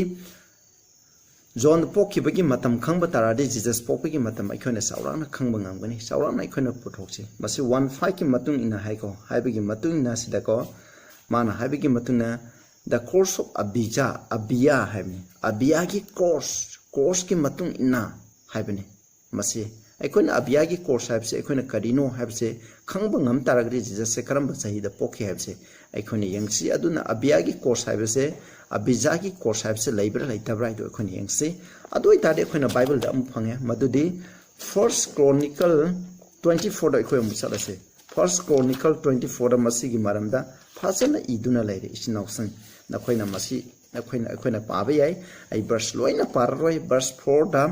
ꯖꯣꯟ ꯄꯣꯛꯈꯤꯕꯒꯤ ꯃꯇꯝ ꯈꯪꯕ ꯇꯥꯔꯗꯤ ꯖꯤꯖꯁ ꯄꯣꯛꯄꯒꯤ ꯃꯇꯝ ꯑꯩꯈꯣꯏꯅ ꯆꯥꯎꯔꯥꯛꯅ ꯈꯪꯕ ꯉꯝꯒꯅꯤ꯫ ꯆꯥꯎꯔꯥꯛꯅ ꯑꯩꯈꯣꯏꯅ ꯄꯨꯊꯣꯛꯁꯤ꯫ ꯃꯁꯤ one five ꯀꯤ ꯃꯇꯨꯡ ꯏꯟꯅ ꯍꯥꯏꯀꯣ, ꯍꯥꯏꯕꯒꯤ ꯃꯇꯨꯡ ꯏꯟꯅ ꯁꯤꯗꯀꯣ, ꯃꯥꯅ ꯍꯥꯏꯕꯒꯤ ꯃꯇꯨꯡ ꯏꯟꯅ the course of Abijah, ꯑꯕꯤꯌꯥ ꯍꯥꯏꯕꯅꯤ꯫ ꯑꯕꯤꯌꯥꯒꯤ course, course ꯀꯤ ꯃꯇꯨꯡ ꯏꯟꯅ ꯍꯥꯏꯕꯅꯤ꯫ ꯃꯁꯤ ꯑꯩꯈꯣꯏꯅ ꯑꯕꯤꯌꯥꯒꯤ course ꯍꯥꯏꯕꯁꯦ ꯑꯩꯈꯣꯏꯅ ꯀꯔꯤꯅꯣ ꯍꯥꯏꯕꯁꯦ ꯈꯪꯕ ꯉꯝ ꯇꯥꯔꯒꯗꯤ ꯖꯤꯖꯁꯁꯦ ꯀꯔꯝꯕ ꯆꯍꯤꯗ ꯄꯣꯛꯈꯤ ꯍꯥꯏꯕꯁꯦ ꯑꯩꯈꯣꯏꯅ ꯌꯦꯡꯁꯤ꯫ ꯑꯗꯨꯅ ꯑꯕꯤꯌꯥꯒꯤ course ꯍꯥꯏꯕꯁꯦ, ꯑꯕꯤꯖꯥꯒꯤ course ꯍꯥꯏꯕꯁꯦ ꯂꯩꯕ꯭ꯔꯥ ꯂꯩꯇꯕ꯭ꯔꯥ ꯍꯥꯏꯗꯣ ꯑꯩꯈꯣꯏꯅ ꯌꯦꯡꯁꯤ꯫ ꯑꯗꯨ ꯑꯣꯏꯇꯥꯔꯗꯤ ꯑꯩꯈꯣꯏꯅ ꯕꯥꯏꯕꯜꯗ ꯑꯃ ꯐꯪꯉꯦ, ꯃꯗꯨꯗꯤ First Chronicle twenty four ꯗ ꯑꯩꯈꯣꯏ ꯑꯃꯨꯛ ꯆꯠꯂꯁꯤ꯫ First Chronicle twenty four ꯗ ꯃꯁꯤꯒꯤ ꯃꯔꯝꯗ ꯐꯖꯅ ꯏꯗꯨꯅ ꯂꯩꯔꯦ, ꯏꯆꯤꯟ ꯏꯅꯥꯎꯁꯤꯡ꯫ ꯅꯈꯣꯏꯅ ꯃꯁꯤ, ꯅꯈꯣꯏꯅ, ꯑꯩꯈꯣꯏꯅ ꯄꯥꯕ ꯌꯥꯏ꯫ ꯑꯩ verse ꯂꯣꯏꯅ ꯄꯥꯔꯔꯣꯏ꯫ Verse four ꯗ,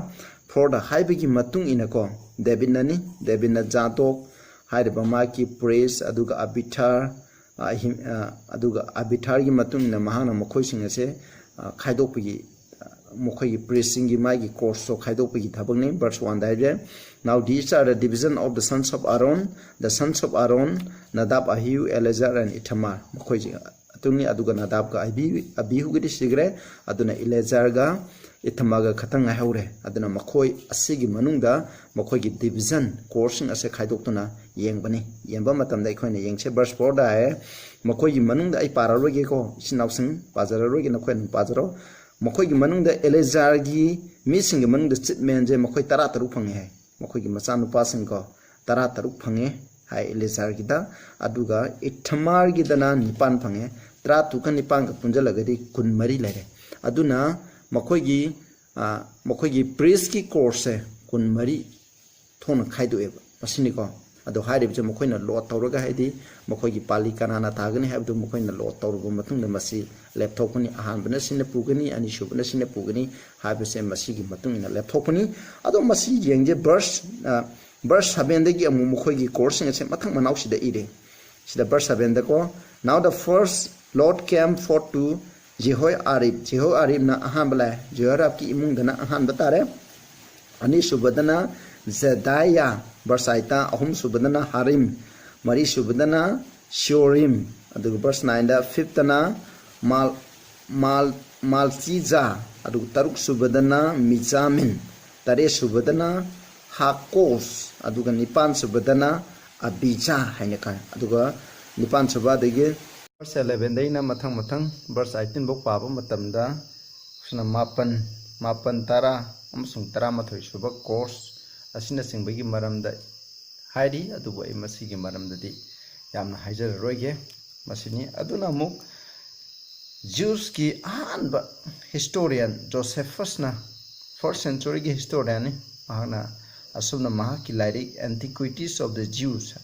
four ꯗ ꯍꯥꯏꯕꯒꯤ ꯃꯇꯨꯡ ꯏꯟꯅꯀꯣ, ꯗꯦꯕꯤꯠꯅꯅꯤ, ꯗꯦꯕꯤꯠꯅ ꯖꯥꯗꯣꯛ ꯍꯥꯏꯔꯤꯕ ꯃꯥꯒꯤ priest, ꯑꯗꯨꯒ ꯑꯕꯤꯊꯥꯔ, ꯑ, ꯑꯍꯤꯝ-, ꯑ, ꯑꯗꯨꯒ ꯑꯕꯤꯊꯥꯔꯒꯤ ꯃꯇꯨꯡ ꯏꯟꯅ ꯃꯍꯥꯛꯅ ꯃꯈꯣꯏꯁꯤꯡ ꯑꯁꯦ, ꯑ, ꯈꯥꯏꯗꯣꯛꯄꯒꯤ, ꯑ, ꯃꯈꯣꯏꯒꯤ priest ꯁꯤꯡꯒꯤ ꯃꯥꯒꯤ course ꯇꯣ ꯈꯥꯏꯗꯣꯛꯄꯒꯤ ꯊꯕꯛꯅꯤ꯫ Verse one ꯗ ꯍꯥꯏꯔꯦ, "Now these are the division of the sons of Aaron, the sons of Aaron, Nadab, Abihu, Eleazar and Ithamar." ꯃꯈꯣꯏꯁꯤ, ꯑ, ꯇꯔꯨꯛꯅꯤ, ꯑꯗꯨꯒ ꯅꯥꯗꯥꯕꯒ ꯑꯕꯤ-, ꯑꯕꯤꯍꯨꯒꯤꯗꯤ ꯁꯤꯈ꯭ꯔꯦ꯫ ꯑꯗꯨꯅ ꯏꯂꯦꯖꯥꯔꯒ ꯏꯊꯃꯥꯔꯒ ꯈꯛꯇꯪ ꯉꯥꯏꯍꯧꯔꯦ꯫ ꯑꯗꯨꯅ ꯃꯈꯣꯏ ꯑꯁꯤꯒꯤ ꯃꯅꯨꯡꯗ ꯃꯈꯣꯏꯒꯤ division, corps ꯁꯤꯡ ꯑꯁꯦ ꯈꯥꯏꯗꯣꯛꯇꯨꯅ ꯌꯦꯡꯕꯅꯤ꯫ ꯌꯦꯡꯕ ꯃꯇꯝꯗ ꯑꯩꯈꯣꯏꯅ ꯌꯦꯡꯁꯦ, verse four ꯗ ꯍꯥꯏ, ꯃꯈꯣꯏꯒꯤ ꯃꯅꯨꯡꯗ, ꯑꯩ ꯄꯥꯔꯔꯣꯏꯒꯦꯀꯣ, ꯏꯆꯤꯟ ꯏꯅꯥꯎꯁꯤꯡ, ꯄꯥꯖꯔꯔꯣꯏꯒꯦ, ꯅꯈꯣꯏ ꯑꯗꯨꯝ ꯄꯥꯖꯔꯣ꯫ ꯃꯈꯣꯏꯒꯤ ꯃꯅꯨꯡꯗ ꯏꯂꯦꯖꯥꯔꯒꯤ ꯃꯤꯁꯤꯡꯒꯤ ꯃꯅꯨꯡꯗ chief men ꯁꯦ ꯃꯈꯣꯏ ꯇꯔꯥ ꯇꯔꯨꯛ ꯐꯪꯉꯦ ꯍꯥꯏ꯫ ꯃꯈꯣꯏꯒꯤ ꯃꯆꯥꯅꯨꯄꯥꯁꯤꯡꯀꯣ, ꯇꯔꯥ ꯇꯔꯨꯛ ꯐꯪꯉꯦ ꯍꯥꯏ ꯏꯂꯦꯖꯥꯔꯒꯤꯗ, ꯑꯗꯨꯒ ꯏꯊꯃꯥꯔꯒꯤꯗꯅ ꯅꯤꯄꯥꯟ ꯐꯪꯉꯦ꯫ ꯇꯔꯥ ꯇꯔꯨꯛꯀ ꯅꯤꯄꯥꯟꯒ ꯄꯨꯟꯁꯤꯜꯂꯒꯗꯤ ꯀꯨꯟꯃꯔꯤ ꯂꯩꯔꯦ꯫ ꯑꯗꯨꯅ ꯃꯈꯣꯏꯒꯤ, ꯑ, ꯃꯈꯣꯏꯒꯤ priest ꯀꯤ corps ꯁꯦ ꯀꯨꯟꯃꯔꯤ ꯊꯣꯛꯅ ꯈꯥꯏꯗꯣꯛꯑꯦꯕ꯫ ꯃꯁꯤꯅꯤꯀꯣ꯫ ꯑꯗꯣ ꯍꯥꯏꯔꯤꯕꯁꯦ ꯃꯈꯣꯏꯅ load ꯇꯧꯔꯒ, ꯍꯥꯏꯗꯤ ꯃꯈꯣꯏꯒꯤ ꯄꯥꯂꯤ ꯀꯅꯥꯅ ꯇꯥꯒꯅꯤ ꯍꯥꯏꯕꯗꯨ ꯃꯈꯣꯏꯅ load ꯇꯧꯔꯕ ꯃꯇꯨꯡꯗ ꯃꯁꯤ ꯂꯦꯞꯊꯣꯛꯄꯅꯤ꯫ ꯑꯍꯥꯟꯕꯅ ꯁꯤꯅ ꯄꯨꯒꯅꯤ, ꯑꯅꯤꯁꯨꯕꯅ ꯁꯤꯅ ꯄꯨꯒꯅꯤ ꯍꯥꯏꯕꯁꯦ ꯃꯁꯤꯒꯤ ꯃꯇꯨꯡ ꯏꯟꯅ ꯂꯦꯞꯊꯣꯛꯄꯅꯤ꯫ ꯑꯗꯣ ꯃꯁꯤ ꯌꯦꯡꯁꯦ, verse, ꯑ, verse seven ꯗꯒꯤ ꯑꯃꯨꯛ ꯃꯈꯣꯏꯒꯤ corps ꯁꯤꯡ ꯑꯁꯦ ꯃꯊꯪ ꯃꯅꯥꯎ ꯁꯤꯗ ꯏꯔꯦ꯫ ꯁꯤꯗ verse seven ꯗꯀꯣ, "Now the first lot came forth to Jehoiarib." ꯖꯦꯍꯣꯏꯑꯥꯔꯤꯕꯅ ꯑꯍꯥꯟꯕ ꯂꯥꯛꯑꯦ꯫ ꯖꯦꯍꯣꯏꯑꯥꯔꯤꯕꯀꯤ ꯏꯃꯨꯡꯗꯅ ꯑꯍꯥꯟꯕ ꯇꯥꯔꯦ꯫ ꯑꯅꯤꯁꯨꯕꯗꯅ ꯖꯦꯗꯥꯏꯌꯥ, verse eight ꯇ꯫ ꯑꯍꯨꯝꯁꯨꯕꯗꯅ ꯍꯥꯔꯤꯝ, ꯃꯔꯤꯁꯨꯕꯗꯅ ꯁꯤꯌꯣꯔꯤꯝ, ꯑꯗꯨꯒ verse nine ꯗ, fifth ꯇꯅ ꯃꯥꯜ-, ꯃꯥꯜ-, ꯃꯥꯜꯆꯤꯖꯥ, ꯑꯗꯨꯒ ꯇꯔꯨꯛꯁꯨꯕꯗꯅ ꯃꯤꯖꯥꯃꯤꯟ, ꯇꯔꯦꯠꯁꯨꯕꯗꯅ ꯍꯥꯀꯣꯁ, ꯑꯗꯨꯒ ꯅꯤꯄꯥꯟꯁꯨꯕꯗꯅ ꯑꯕꯤꯖꯥ ꯍꯥꯏꯅ ꯈꯪꯉꯤ꯫ ꯑꯗꯨꯒ ꯅꯤꯄꯥꯟꯁꯨꯕ ꯑꯗꯒꯤ verse eleven ꯗꯩꯅ ꯃꯊꯪ ꯃꯊꯪ verse eighteen ꯐꯥꯎ ꯄꯥꯕ ꯃꯇꯝꯗ, ꯑꯁꯤꯅ ꯃꯥꯄꯟ, ꯃꯥꯄꯟ, ꯇꯔꯥ ꯑꯃꯁꯨꯡ ꯇꯔꯥꯃꯥꯊꯣꯏ ꯁꯨꯕ corps ꯑꯁꯤꯅꯆꯤꯡꯕꯒꯤ ꯃꯔꯝꯗ ꯍꯥꯏꯔꯤ, ꯑꯗꯨꯕꯨ ꯑꯩ ꯃꯁꯤꯒꯤ ꯃꯔꯝꯗꯗꯤ ꯌꯥꯝꯅ ꯍꯥꯏꯖꯔꯔꯣꯏꯒꯦ꯫ ꯃꯁꯤꯅꯤ꯫ ꯑꯗꯨꯅ ꯑꯃꯨꯛ Jews ꯀꯤ ꯑꯍꯥꯟꯕ historian Josephus ꯅ, first century ꯒꯤ historian ꯅꯤ꯫ ꯃꯍꯥꯛꯅ ꯑꯁꯨꯝꯅ ꯃꯍꯥꯛꯀꯤ ꯂꯥꯏꯔꯤꯛ Antiquities of the Jews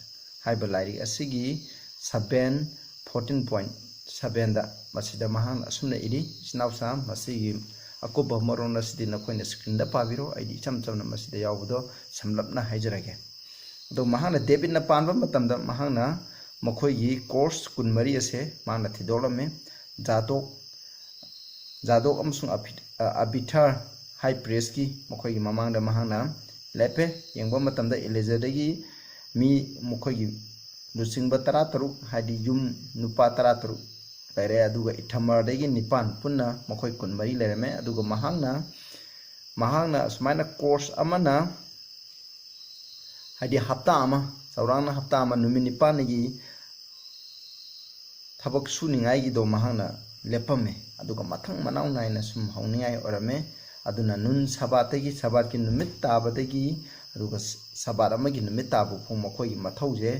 ꯍꯥꯏꯕ ꯂꯥꯏꯔꯤꯛ ꯑꯁꯤꯒꯤ seven, fourteen point seven ꯗ ꯃꯁꯤꯗ ꯃꯍꯥꯛꯅ ꯑꯁꯨꯝꯅ ꯏꯔꯤ, "ꯏꯆꯤꯟ ꯏꯅꯥꯎꯁꯥ, ꯃꯁꯤꯒꯤ ꯑꯀꯨꯞꯄ ꯃꯔꯣꯜ ꯑꯁꯤꯗꯤ ꯅꯈꯣꯏꯅ screen ꯗ ꯄꯥꯕꯤꯔꯣ, ꯑꯩꯗꯤ ꯏꯆꯝ ꯆꯝꯅ ꯃꯁꯤꯗ ꯌꯥꯎꯕꯗꯣ ꯁꯝꯂꯞꯅ ꯍꯥꯏꯖꯔꯒꯦ"꯫ ꯑꯗꯣ ꯃꯍꯥꯛꯅ ꯗꯦꯕꯤꯠꯅ ꯄꯥꯟꯕ ꯃꯇꯝꯗ ꯃꯍꯥꯛꯅ ꯃꯈꯣꯏꯒꯤ corps ꯀꯨꯟꯃꯔꯤ ꯑꯁꯦ ꯃꯍꯥꯛꯅ ꯊꯤꯗꯣꯛꯂꯝꯃꯤ꯫ ꯖꯥꯗꯣꯛ, ꯖꯥꯗꯣꯛ ꯑꯃꯁꯨꯡ ꯑꯕꯤ-, ꯑ, ꯑꯕꯤꯊꯥꯔ high priest ꯀꯤ ꯃꯈꯣꯏꯒꯤ ꯃꯃꯥꯡꯗ ꯃꯍꯥꯛꯅ ꯂꯦꯞꯄꯦ꯫ ꯌꯦꯡꯕ ꯃꯇꯝꯗ ꯏꯂꯦꯖꯔꯗꯒꯤ ꯃꯤ ꯃꯈꯣꯏꯒꯤ ꯂꯨꯆꯤꯡꯕ ꯇꯔꯥꯇꯔꯨꯛ, ꯍꯥꯏꯗꯤ ꯌꯨꯝ ꯅꯨꯄꯥ ꯇꯔꯥꯇꯔꯨꯛ, ꯂꯩꯔꯦ, ꯑꯗꯨꯒ ꯏꯊꯃꯔꯗꯒꯤ ꯅꯤꯄꯥꯟ, ꯄꯨꯟꯅ ꯃꯈꯣꯏ ꯀꯨꯟꯃꯔꯤ ꯂꯩꯔꯝꯃꯦ꯫ ꯑꯗꯨꯒ ꯃꯍꯥꯛꯅ ꯃꯍꯥꯛꯅ ꯑꯁꯨꯃꯥꯏꯅ ꯀꯣꯔꯁ ꯑꯃꯅ, ꯍꯥꯏꯗꯤ ꯍꯞꯇꯥ ꯑꯃ, ꯆꯥꯎꯔꯥꯛꯅ ꯍꯞꯇꯥ ꯑꯃ, ꯅꯨꯃꯤꯠ ꯅꯤꯄꯥꯜꯅꯤꯒꯤ ꯊꯕꯛ ꯁꯨꯅꯤꯡꯉꯥꯏꯒꯤꯗꯣ ꯃꯍꯥꯛꯅ ꯂꯦꯞꯄꯝꯃꯦ꯫ ꯑꯗꯨꯒ ꯃꯊꯪ ꯃꯅꯥꯎ ꯅꯥꯏꯅ ꯁꯨꯝ ꯍꯧꯅꯤꯡꯉꯥꯏ ꯑꯣꯏꯔꯝꯃꯦ꯫ ꯑꯗꯨꯅ ꯅꯨꯟ ꯁꯕꯥꯠꯇꯒꯤ, ꯁꯕꯥꯠꯀꯤ ꯅꯨꯃꯤꯠ ꯇꯥꯕꯗꯒꯤ, ꯑꯗꯨꯒ ꯁꯕꯥꯠ ꯑꯃꯒꯤ ꯅꯨꯃꯤꯠ ꯇꯥꯕ ꯐꯥꯎ ꯃꯈꯣꯏꯒꯤ ꯃꯊꯧꯁꯦ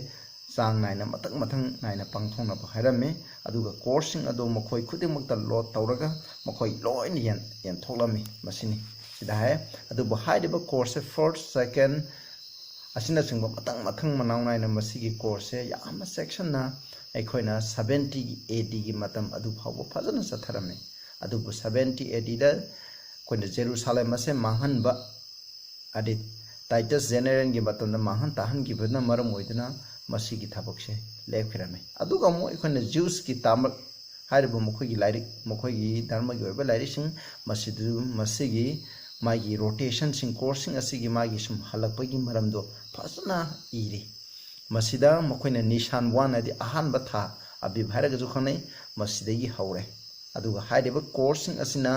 ꯆꯥꯡ ꯅꯥꯏꯅ, ꯃꯊꯪ ꯃꯊꯪ ꯅꯥꯏꯅ ꯄꯥꯡꯊꯣꯛꯅꯕ ꯍꯥꯏꯔꯝꯃꯤ꯫ ꯑꯗꯨꯒ ꯀꯣꯔꯁꯁꯤꯡ ꯑꯗꯨ ꯃꯈꯣꯏ ꯈꯨꯗꯤꯡꯃꯛꯇ ꯂꯣꯗ ꯇꯧꯔꯒ ꯃꯈꯣꯏ ꯂꯣꯏꯅ ꯌꯦꯟ-, ꯌꯦꯟꯊꯣꯛꯂꯝꯃꯤ꯫ ꯃꯁꯤꯅꯤ ꯁꯤꯗ ꯍꯥꯏ꯫ ꯑꯗꯨꯕꯨ ꯍꯥꯏꯔꯤꯕ ꯀꯣꯔꯁꯁꯦ ꯐꯥꯔꯁ, ꯁꯦꯀꯦꯟ ꯑꯁꯤꯅꯆꯤꯡꯕ ꯃꯊꯪ ꯃꯊꯪ ꯃꯅꯥꯎ ꯅꯥꯏꯅ ꯃꯁꯤꯒꯤ ꯀꯣꯔꯁꯁꯦ ꯌꯥꯝꯅ ꯆꯦꯛꯁꯤꯟꯅ ꯑꯩꯈꯣꯏꯅ ꯁꯕꯦꯟꯇꯤ ꯑꯦ ꯗꯤꯒꯤ ꯃꯇꯝ ꯑꯗꯨ ꯐꯥꯎꯕ ꯐꯖꯅ ꯆꯠꯊꯔꯝꯃꯤ꯫ ꯑꯗꯨꯕꯨ ꯁꯕꯦꯟꯇꯤ ꯑꯦ ꯗꯤꯗ ꯑꯩꯈꯣꯏꯅ ꯖꯦꯔꯨꯁꯥꯂꯦꯝ ꯑꯁꯦ ꯃꯥꯡꯍꯟꯕ, ꯍꯥꯏꯗꯤ ꯇꯥꯏꯇꯁ ꯖꯦꯅꯦꯔꯦꯜꯒꯤ ꯃꯇꯝꯗ ꯃꯥꯡꯍꯟ ꯇꯥꯍꯟꯈꯤꯕꯅ ꯃꯔꯝ ꯑꯣꯏꯗꯨꯅ ꯃꯁꯤꯒꯤ ꯊꯕꯛꯁꯦ ꯂꯦꯞꯈꯤꯔꯝꯃꯤ꯫ ꯑꯗꯨꯒ ꯑꯃꯨꯛ ꯑꯩꯈꯣꯏꯅ ꯖ꯭ꯌꯨꯁꯀꯤ ꯇꯥꯃꯛ ꯍꯥꯏꯔꯤꯕ ꯃꯈꯣꯏꯒꯤ ꯂꯥꯏꯔꯤꯛ, ꯃꯈꯣꯏꯒꯤ ꯙꯔꯃꯒꯤ ꯑꯣꯏꯕ ꯂꯥꯏꯔꯤꯛꯁꯤꯡ, ꯃꯁꯤꯗꯨ, ꯃꯁꯤꯒꯤ ꯃꯥꯒꯤ ꯔꯣꯇꯦꯁꯟꯁꯤꯡ, ꯀꯣꯔꯁꯁꯤꯡ ꯑꯁꯤꯒꯤ ꯃꯥꯒꯤ ꯁꯨꯝ ꯍꯜꯂꯛꯄꯒꯤ ꯃꯔꯝꯗꯣ ꯐꯖꯅ ꯏꯔꯤ꯫ ꯃꯁꯤꯗ ꯃꯈꯣꯏꯅ ꯅꯤꯁꯥꯟ ꯋꯥꯟ, ꯍꯥꯏꯗꯤ ꯑꯍꯥꯟꯕ ꯊꯥ, ꯑꯕꯤꯕ ꯍꯥꯏꯔꯒꯁꯨ ꯈꯪꯅꯩ, ꯃꯁꯤꯗꯒꯤ ꯍꯧꯔꯦ꯫ ꯑꯗꯨꯒ ꯍꯥꯏꯔꯤꯕ ꯀꯣꯔꯁꯁꯤꯡ ꯑꯁꯤꯅ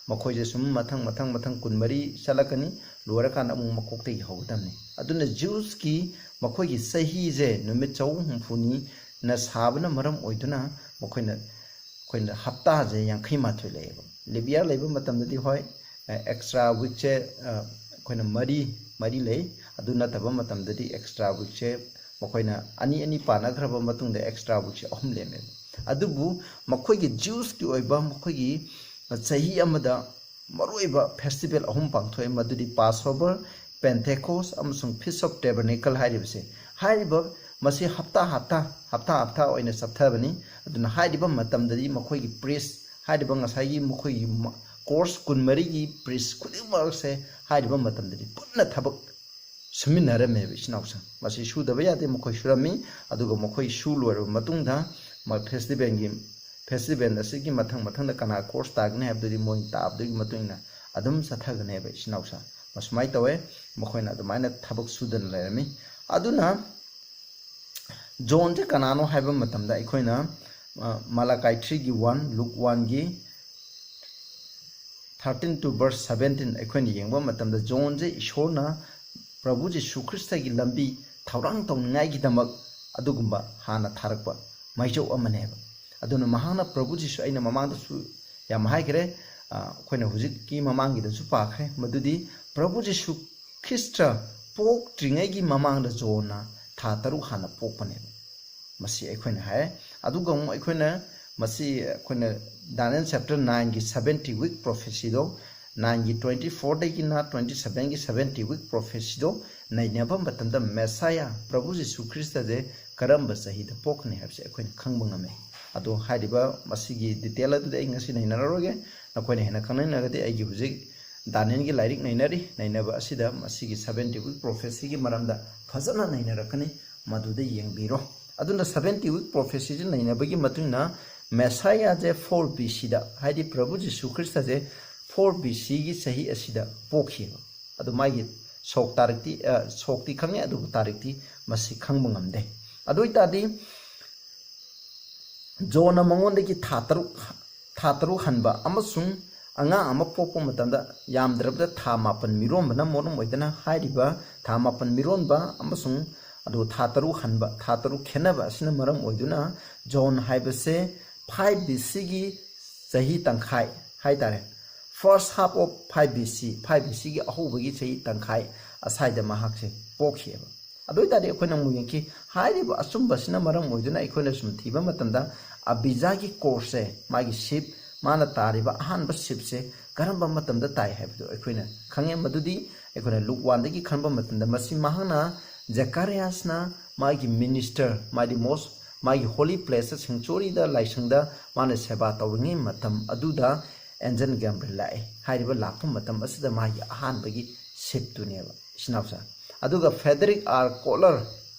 ꯃꯈꯣꯏꯁꯦ ꯁꯨꯝ ꯃꯊꯪ ꯃꯊꯪ ꯃꯊꯪ ꯀꯨꯟꯃꯔꯤ ꯆꯠꯂꯛꯀꯅꯤ, ꯂꯣꯏꯔꯀꯥꯟꯗ ꯑꯃꯨꯛ ꯃꯀꯣꯛꯇꯒꯤ ꯍꯧꯒꯗꯕꯅꯤ꯫ ꯑꯗꯨꯅ ꯖ꯭ꯌꯨꯁꯀꯤ ꯃꯈꯣꯏꯒꯤ ꯆꯍꯤꯁꯦ ꯅꯨꯃꯤꯠ ꯆꯍꯨꯝ ꯍꯨꯝꯐꯨꯅꯤꯅ ꯁꯥꯕꯅ ꯃꯔꯝ ꯑꯣꯏꯗꯨꯅ ꯃꯈꯣꯏꯅ, ꯑꯩꯈꯣꯏꯅ ꯍꯞꯇꯥꯁꯦ ꯌꯥꯡꯈꯩ ꯃꯥꯊꯣꯏ ꯂꯩꯌꯦꯕ꯫ ꯂꯤꯞ ꯌꯥꯔ ꯂꯩꯕ ꯃꯇꯝꯗꯗꯤ ꯍꯣꯏ, ꯑꯦꯛꯁꯇ꯭ꯔꯥ ꯋꯤꯛꯁꯦ ꯑꯩꯈꯣꯏꯅ ꯃꯔꯤ, ꯃꯔꯤ ꯂꯩ꯫ ꯑꯗꯨ ꯅꯠꯇꯕ ꯃꯇꯝꯗꯗꯤ ꯑꯦꯛꯁꯇ꯭ꯔꯥ ꯋꯤꯛꯁꯦ ꯃꯈꯣꯏꯅ ꯑꯅꯤ ꯑꯅꯤ ꯄꯥꯅꯈ꯭ꯔꯕ ꯃꯇꯨꯡꯗ ꯑꯦꯛꯁꯇ꯭ꯔꯥ ꯋꯤꯛꯁꯦ ꯑꯍꯨꯝ ꯂꯦꯝꯃꯦꯕ꯫ ꯑꯗꯨꯕꯨ ꯃꯈꯣꯏꯒꯤ ꯖ꯭ꯌꯨꯁꯀꯤ ꯑꯣꯏꯕ ꯃꯈꯣꯏꯒꯤ ꯆꯍꯤ ꯑꯃꯗ ꯃꯔꯨꯑꯣꯏꯕ ꯐꯦꯁꯇꯤꯚꯦꯜ ꯑꯍꯨꯝ ꯄꯥꯡꯊꯣꯛꯑꯦ, ꯃꯗꯨꯗꯤ ꯄꯥꯁꯑꯣꯚꯔ, ꯄꯦꯟꯊꯦꯀꯣꯁ ꯑꯃꯁꯨꯡ ꯐꯤꯁ ꯑꯣꯐ ꯇꯦꯕꯔꯅꯦꯀꯜ ꯍꯥꯏꯔꯤꯕꯁꯦ꯫ ꯍꯥꯏꯔꯤꯕ ꯃꯁꯤ ꯍꯞꯇꯥ ꯍꯞꯇꯥ, ꯍꯞꯇꯥ ꯍꯞꯇꯥ ꯑꯣꯏꯅ ꯆꯠꯊꯕꯅꯤ꯫ ꯑꯗꯨꯅ ꯍꯥꯏꯔꯤꯕ ꯃꯇꯝꯗꯗꯤ ꯃꯈꯣꯏꯒꯤ ꯄ꯭ꯔꯤꯁ, ꯍꯥꯏꯔꯤꯕ ꯉꯁꯥꯏꯒꯤ ꯃꯈꯣꯏꯒꯤ ꯃ-, ꯀꯣꯔꯁ ꯀꯨꯟꯃꯔꯤꯒꯤ ꯄ꯭ꯔꯤꯁ ꯈꯨꯗꯤꯡꯃꯛꯁꯦ ꯍꯥꯏꯔꯤꯕ ꯃꯇꯝꯗꯗꯤ ꯄꯨꯟꯅ ꯊꯕꯛ ꯁꯨꯃꯤꯟꯅꯔꯝꯃꯦꯕ ꯏꯆꯤꯟ ꯏꯅꯥꯎꯁꯤꯡ꯫ ꯃꯁꯤ ꯁꯨꯗꯕ ꯌꯥꯗꯦ, ꯃꯈꯣꯏ ꯁꯨꯔꯝꯃꯤ꯫ ꯑꯗꯨꯒ ꯃꯈꯣꯏ ꯁꯨ ꯂꯣꯏꯔꯕ ꯃꯇꯨꯡꯗ ꯃ-, ꯐꯦꯁꯇꯤꯚꯦꯜꯒꯤ, ꯐꯦꯁꯇꯤꯚꯦꯜ ꯑꯁꯤꯒꯤ ꯃꯊꯪ ꯃꯊꯪꯗ ꯀꯅꯥ ꯀꯣꯔꯁ ꯇꯥꯒꯅꯤ ꯍꯥꯏꯕꯗꯨꯗꯤ ꯃꯣꯏ ꯇꯥꯕꯗꯨꯒꯤ ꯃꯇꯨꯡ ꯏꯟꯅ ꯑꯗꯨꯝ ꯆꯠꯊꯒꯅꯦꯕ ꯏꯆꯤꯟ ꯏꯅꯥꯎꯁꯤꯡ꯫ ꯃꯁꯨꯃꯥꯏꯅ ꯇꯧꯋꯦ, ꯃꯈꯣꯏꯅ ꯑꯗꯨꯃꯥꯏꯅ ꯊꯕꯛ ꯁꯨꯗꯅ ꯂꯩꯔꯝꯃꯤ꯫ ꯑꯗꯨꯅ ꯖꯣꯟꯁꯦ ꯀꯅꯥꯅꯣ ꯍꯥꯏꯕ ꯃꯇꯝꯗ ꯑꯩꯈꯣꯏꯅ ꯃꯥꯂꯥꯀꯥꯏ ꯊ꯭ꯔꯤꯒꯤ ꯋꯥꯟ, ꯂꯨꯛ ꯋꯥꯟꯒꯤ ꯊꯥꯔꯇꯤꯟ to verse seventeen ꯑꯩꯈꯣꯏꯅ ꯌꯦꯡꯕ ꯃꯇꯝꯗ, ꯖꯣꯟꯁꯦ ꯏꯁꯣꯔꯅ ꯄ꯭ꯔꯚꯨ ꯖꯤꯁꯨ ꯈ꯭ꯔꯤꯁꯇꯒꯤ ꯂꯝꯕꯤ ꯊꯧꯔꯥꯡ ꯇꯧꯅꯤꯡꯉꯥꯏꯒꯤꯗꯃꯛ ꯑꯗꯨꯒꯨꯝꯕ ꯍꯥꯟꯅ ꯊꯥꯔꯛꯄ ꯃꯥꯏꯆꯧ ꯑꯃꯅꯦꯕ꯫ ꯑꯗꯨꯅ ꯃꯍꯥꯛꯅ, ꯄ꯭ꯔꯚꯨ ꯖꯤꯁꯨ, ꯑꯩꯅ ꯃꯃꯥꯡꯗꯁꯨ ꯌꯥꯝ ꯍꯥꯏꯈ꯭ꯔꯦ, ꯑ, ꯑꯩꯈꯣꯏꯅ ꯍꯧꯖꯤꯛꯀꯤ ꯃꯃꯥꯡꯒꯤꯗꯁꯨ ꯄꯥꯈ꯭ꯔꯦ, ꯃꯗꯨꯗꯤ ꯄ꯭ꯔꯚꯨ ꯖꯤꯁꯨ ꯈ꯭ꯔꯤꯁꯇ ꯄꯣꯛꯇ꯭ꯔꯤꯉꯩꯒꯤ ꯃꯃꯥꯡꯗ ꯖꯣꯟꯅ ꯊꯥ ꯇꯔꯨꯛ ꯍꯥꯟꯅ ꯄꯣꯛꯄꯅꯦꯕ꯫ ꯃꯁꯤ ꯑꯩꯈꯣꯏꯅ ꯍꯥꯏ꯫ ꯑꯗꯨꯒ ꯑꯃꯨꯛ ꯑꯩꯈꯣꯏꯅ ꯃꯁꯤ, ꯑꯩꯈꯣꯏꯅ ꯗꯥꯅꯤꯌꯦꯜ ꯆꯦꯞꯇꯔ ꯅꯥꯏꯟꯒꯤ ꯁꯕꯦꯟꯇꯤ ꯋꯤꯛ ꯄ꯭ꯔꯣꯐꯦꯁꯤꯗꯣ, ꯅꯥꯏꯟꯒꯤ ꯇ꯭ꯋꯦꯟꯇꯤ ꯐꯣꯔꯗꯒꯤꯅ ꯇ꯭ꯋꯦꯟꯇꯤ ꯁꯕꯦꯟꯒꯤ ꯁꯕꯦꯟꯇꯤ ꯋꯤꯛ ꯄ꯭ꯔꯣꯐꯦꯁꯤꯗꯣ ꯅꯩꯅꯕ ꯃꯇꯝꯗ, ꯃꯦꯁꯥꯌꯥ ꯄ꯭ꯔꯚꯨ ꯖꯤꯁꯨ ꯈ꯭ꯔꯤꯁꯇꯁꯦ ꯀꯔꯝꯕ ꯆꯍꯤꯗ ꯄꯣꯛꯀꯅꯤ ꯍꯥꯏꯕꯁꯦ ꯑꯩꯈꯣꯏꯅ ꯈꯪꯕ ꯉꯝꯃꯦ꯫ ꯑꯗꯣ ꯍꯥꯏꯔꯤꯕ ꯃꯁꯤꯒꯤ ꯗꯤꯇꯦꯜ ꯑꯗꯨꯗꯤ ꯑꯩ ꯉꯁꯤ ꯅꯩꯅꯔꯔꯣꯏꯒꯦ꯫ ꯅꯈꯣꯏꯅ ꯍꯦꯟꯅ ꯈꯪꯅꯤꯡꯂꯒꯗꯤ ꯑꯩꯒꯤ ꯍꯧꯖꯤꯛ ꯗꯥꯅꯤꯌꯦꯜꯒꯤ ꯂꯥꯏꯔꯤꯛ ꯅꯩꯅꯔꯤ꯫ ꯅꯩꯅꯕ ꯑꯁꯤꯗ ꯃꯁꯤꯒꯤ ꯁꯕꯦꯟꯇꯤ ꯋꯤꯛ ꯄ꯭ꯔꯣꯐꯦꯁꯤꯒꯤ ꯃꯔꯝꯗ ꯐꯖꯅ ꯅꯩꯅꯔꯛꯀꯅꯤ, ꯃꯗꯨꯗ ꯌꯦꯡꯕꯤꯔꯣ꯫ ꯑꯗꯨꯅ ꯁꯕꯦꯟꯇꯤ ꯋꯤꯛ ꯄ꯭ꯔꯣꯐꯦꯁꯤꯁꯤ ꯅꯩꯅꯕꯒꯤ ꯃꯇꯨꯡ ꯏꯟꯅ ꯃꯦꯁꯥꯌꯥꯁꯦ ꯐꯣꯔ ꯕꯤ ꯁꯤꯗ, ꯍꯥꯏꯗꯤ ꯄ꯭ꯔꯚꯨ ꯖꯤꯁꯨ ꯈ꯭ꯔꯤꯁꯇꯁꯦ ꯐꯣꯔ ꯕꯤ ꯁꯤꯒꯤ ꯆꯍꯤ ꯑꯁꯤꯗ ꯄꯣꯛꯈꯤꯕ꯫ ꯑꯗꯨ ꯃꯥꯒꯤ ꯁꯣꯛ ꯇꯥꯔꯤꯛꯇꯤ, ꯑ, ꯁꯣꯛꯇꯤ ꯈꯪꯉꯦ, ꯑꯗꯨꯕꯨ ꯇꯥꯔꯤꯛꯇꯤ ꯃꯁꯤ ꯈꯪꯕ ꯉꯝꯗꯦ꯫ ꯑꯗꯨ ꯑꯣꯏꯇꯥꯔꯗꯤ ꯖꯣꯟꯅ ꯃꯉꯣꯟꯗꯒꯤ ꯊꯥ ꯇꯔꯨꯛ, ꯊꯥ ꯇꯔꯨꯛ ꯍꯟꯕ ꯑꯃꯁꯨꯡ ꯑꯉꯥꯡ ꯑꯃ ꯄꯣꯛꯄ ꯃꯇꯝꯗ ꯌꯥꯝꯗ꯭ꯔꯕꯗ ꯊꯥ ꯃꯥꯄꯟ ꯃꯤꯔꯣꯟꯕꯅ ꯃꯔꯝ ꯑꯣꯏꯗꯨꯅ, ꯍꯥꯏꯔꯤꯕ ꯊꯥ ꯃꯥꯄꯟ ꯃꯤꯔꯣꯟꯕ ꯑꯃꯁꯨꯡ ꯑꯗꯨ ꯊꯥ ꯇꯔꯨꯛ ꯍꯟꯕ, ꯊꯥ ꯇꯔꯨꯛ ꯈꯦꯠꯅꯕ ꯑꯁꯤꯅ ꯃꯔꯝ ꯑꯣꯏꯗꯨꯅ ꯖꯣꯟ ꯍꯥꯏꯕꯁꯦ ꯐꯥꯏꯚ ꯕꯤ ꯁꯤꯒꯤ ꯆꯍꯤ ꯇꯪꯈꯥꯏ ꯍꯥꯏꯇꯥꯔꯦ, first half of five B C, five B ꯁꯤꯒꯤ ꯑꯍꯧꯕꯒꯤ ꯆꯍꯤ ꯇꯪꯈꯥꯏ ꯑꯁꯥꯏꯗ ꯃꯍꯥꯛꯁꯦ ꯄꯣꯛꯈꯤꯑꯕ꯫ ꯑꯗꯨ ꯑꯣꯏꯇꯥꯔꯗꯤ ꯑꯩꯈꯣꯏꯅ ꯑꯃꯨꯛ ꯌꯦꯡꯈꯤ, ꯍꯥꯏꯔꯤꯕ ꯑꯆꯨꯝꯕꯁꯤꯅ ꯃꯔꯝ ꯑꯣꯏꯗꯨꯅ ꯑꯩꯈꯣꯏꯅ ꯁꯨꯝ ꯊꯤꯕ ꯃꯇꯝꯗ ꯑꯕꯤꯖꯥꯒꯤ ꯀꯣꯔꯁꯁꯦ, ꯃꯥꯒꯤ ꯁꯤꯞ, ꯃꯥꯅ ꯇꯥꯔꯤꯕ ꯑꯍꯥꯟꯕ ꯁꯤꯞꯁꯦ ꯀꯔꯝꯕ ꯃꯇꯝꯗ ꯇꯥꯏ ꯍꯥꯏꯕꯗꯨ ꯑꯩꯈꯣꯏꯅ ꯈꯪꯉꯦ꯫ ꯃꯗꯨꯗꯤ ꯑꯩꯈꯣꯏꯅ ꯂꯨꯛ ꯋꯥꯟꯗꯒꯤ ꯈꯟꯕ ꯃꯇꯝꯗ ꯃꯁꯤ ꯃꯍꯥꯛꯅ ꯖꯀꯥꯔꯤꯌꯥꯁꯅ ꯃꯥꯒꯤ ꯃꯤꯅꯤꯁꯇꯔ, ꯃꯥꯒꯤ ꯃꯣꯁ ꯃꯥꯒꯤ ꯍꯣꯂꯤ ꯄ꯭ꯂꯦꯁꯇ, ꯁꯦꯡꯆꯨꯔꯤꯗ, ꯂꯥꯏꯁꯪꯗ ꯃꯥꯅ ꯁꯦꯕꯥ ꯇꯧꯔꯤꯉꯩ ꯃꯇꯝ ꯑꯗꯨꯗ ꯑꯦꯟꯖꯦꯜ ꯒꯦꯕ꯭ꯔꯤꯌꯦꯜ ꯂꯥꯛꯑꯦ꯫ ꯍꯥꯏꯔꯤꯕ ꯂꯥꯛꯄ ꯃꯇꯝ ꯑꯁꯤꯗ ꯃꯥꯒꯤ ꯑꯍꯥꯟꯕꯒꯤ ꯁꯤꯞꯇꯨꯅꯦꯕ, ꯏꯆꯤꯟ ꯏꯅꯥꯎꯁꯦ꯫ ꯑꯗꯨꯒ ꯐ꯭ꯔꯦꯗꯔꯤꯛ ꯑꯥꯔ ꯀꯣꯂꯔ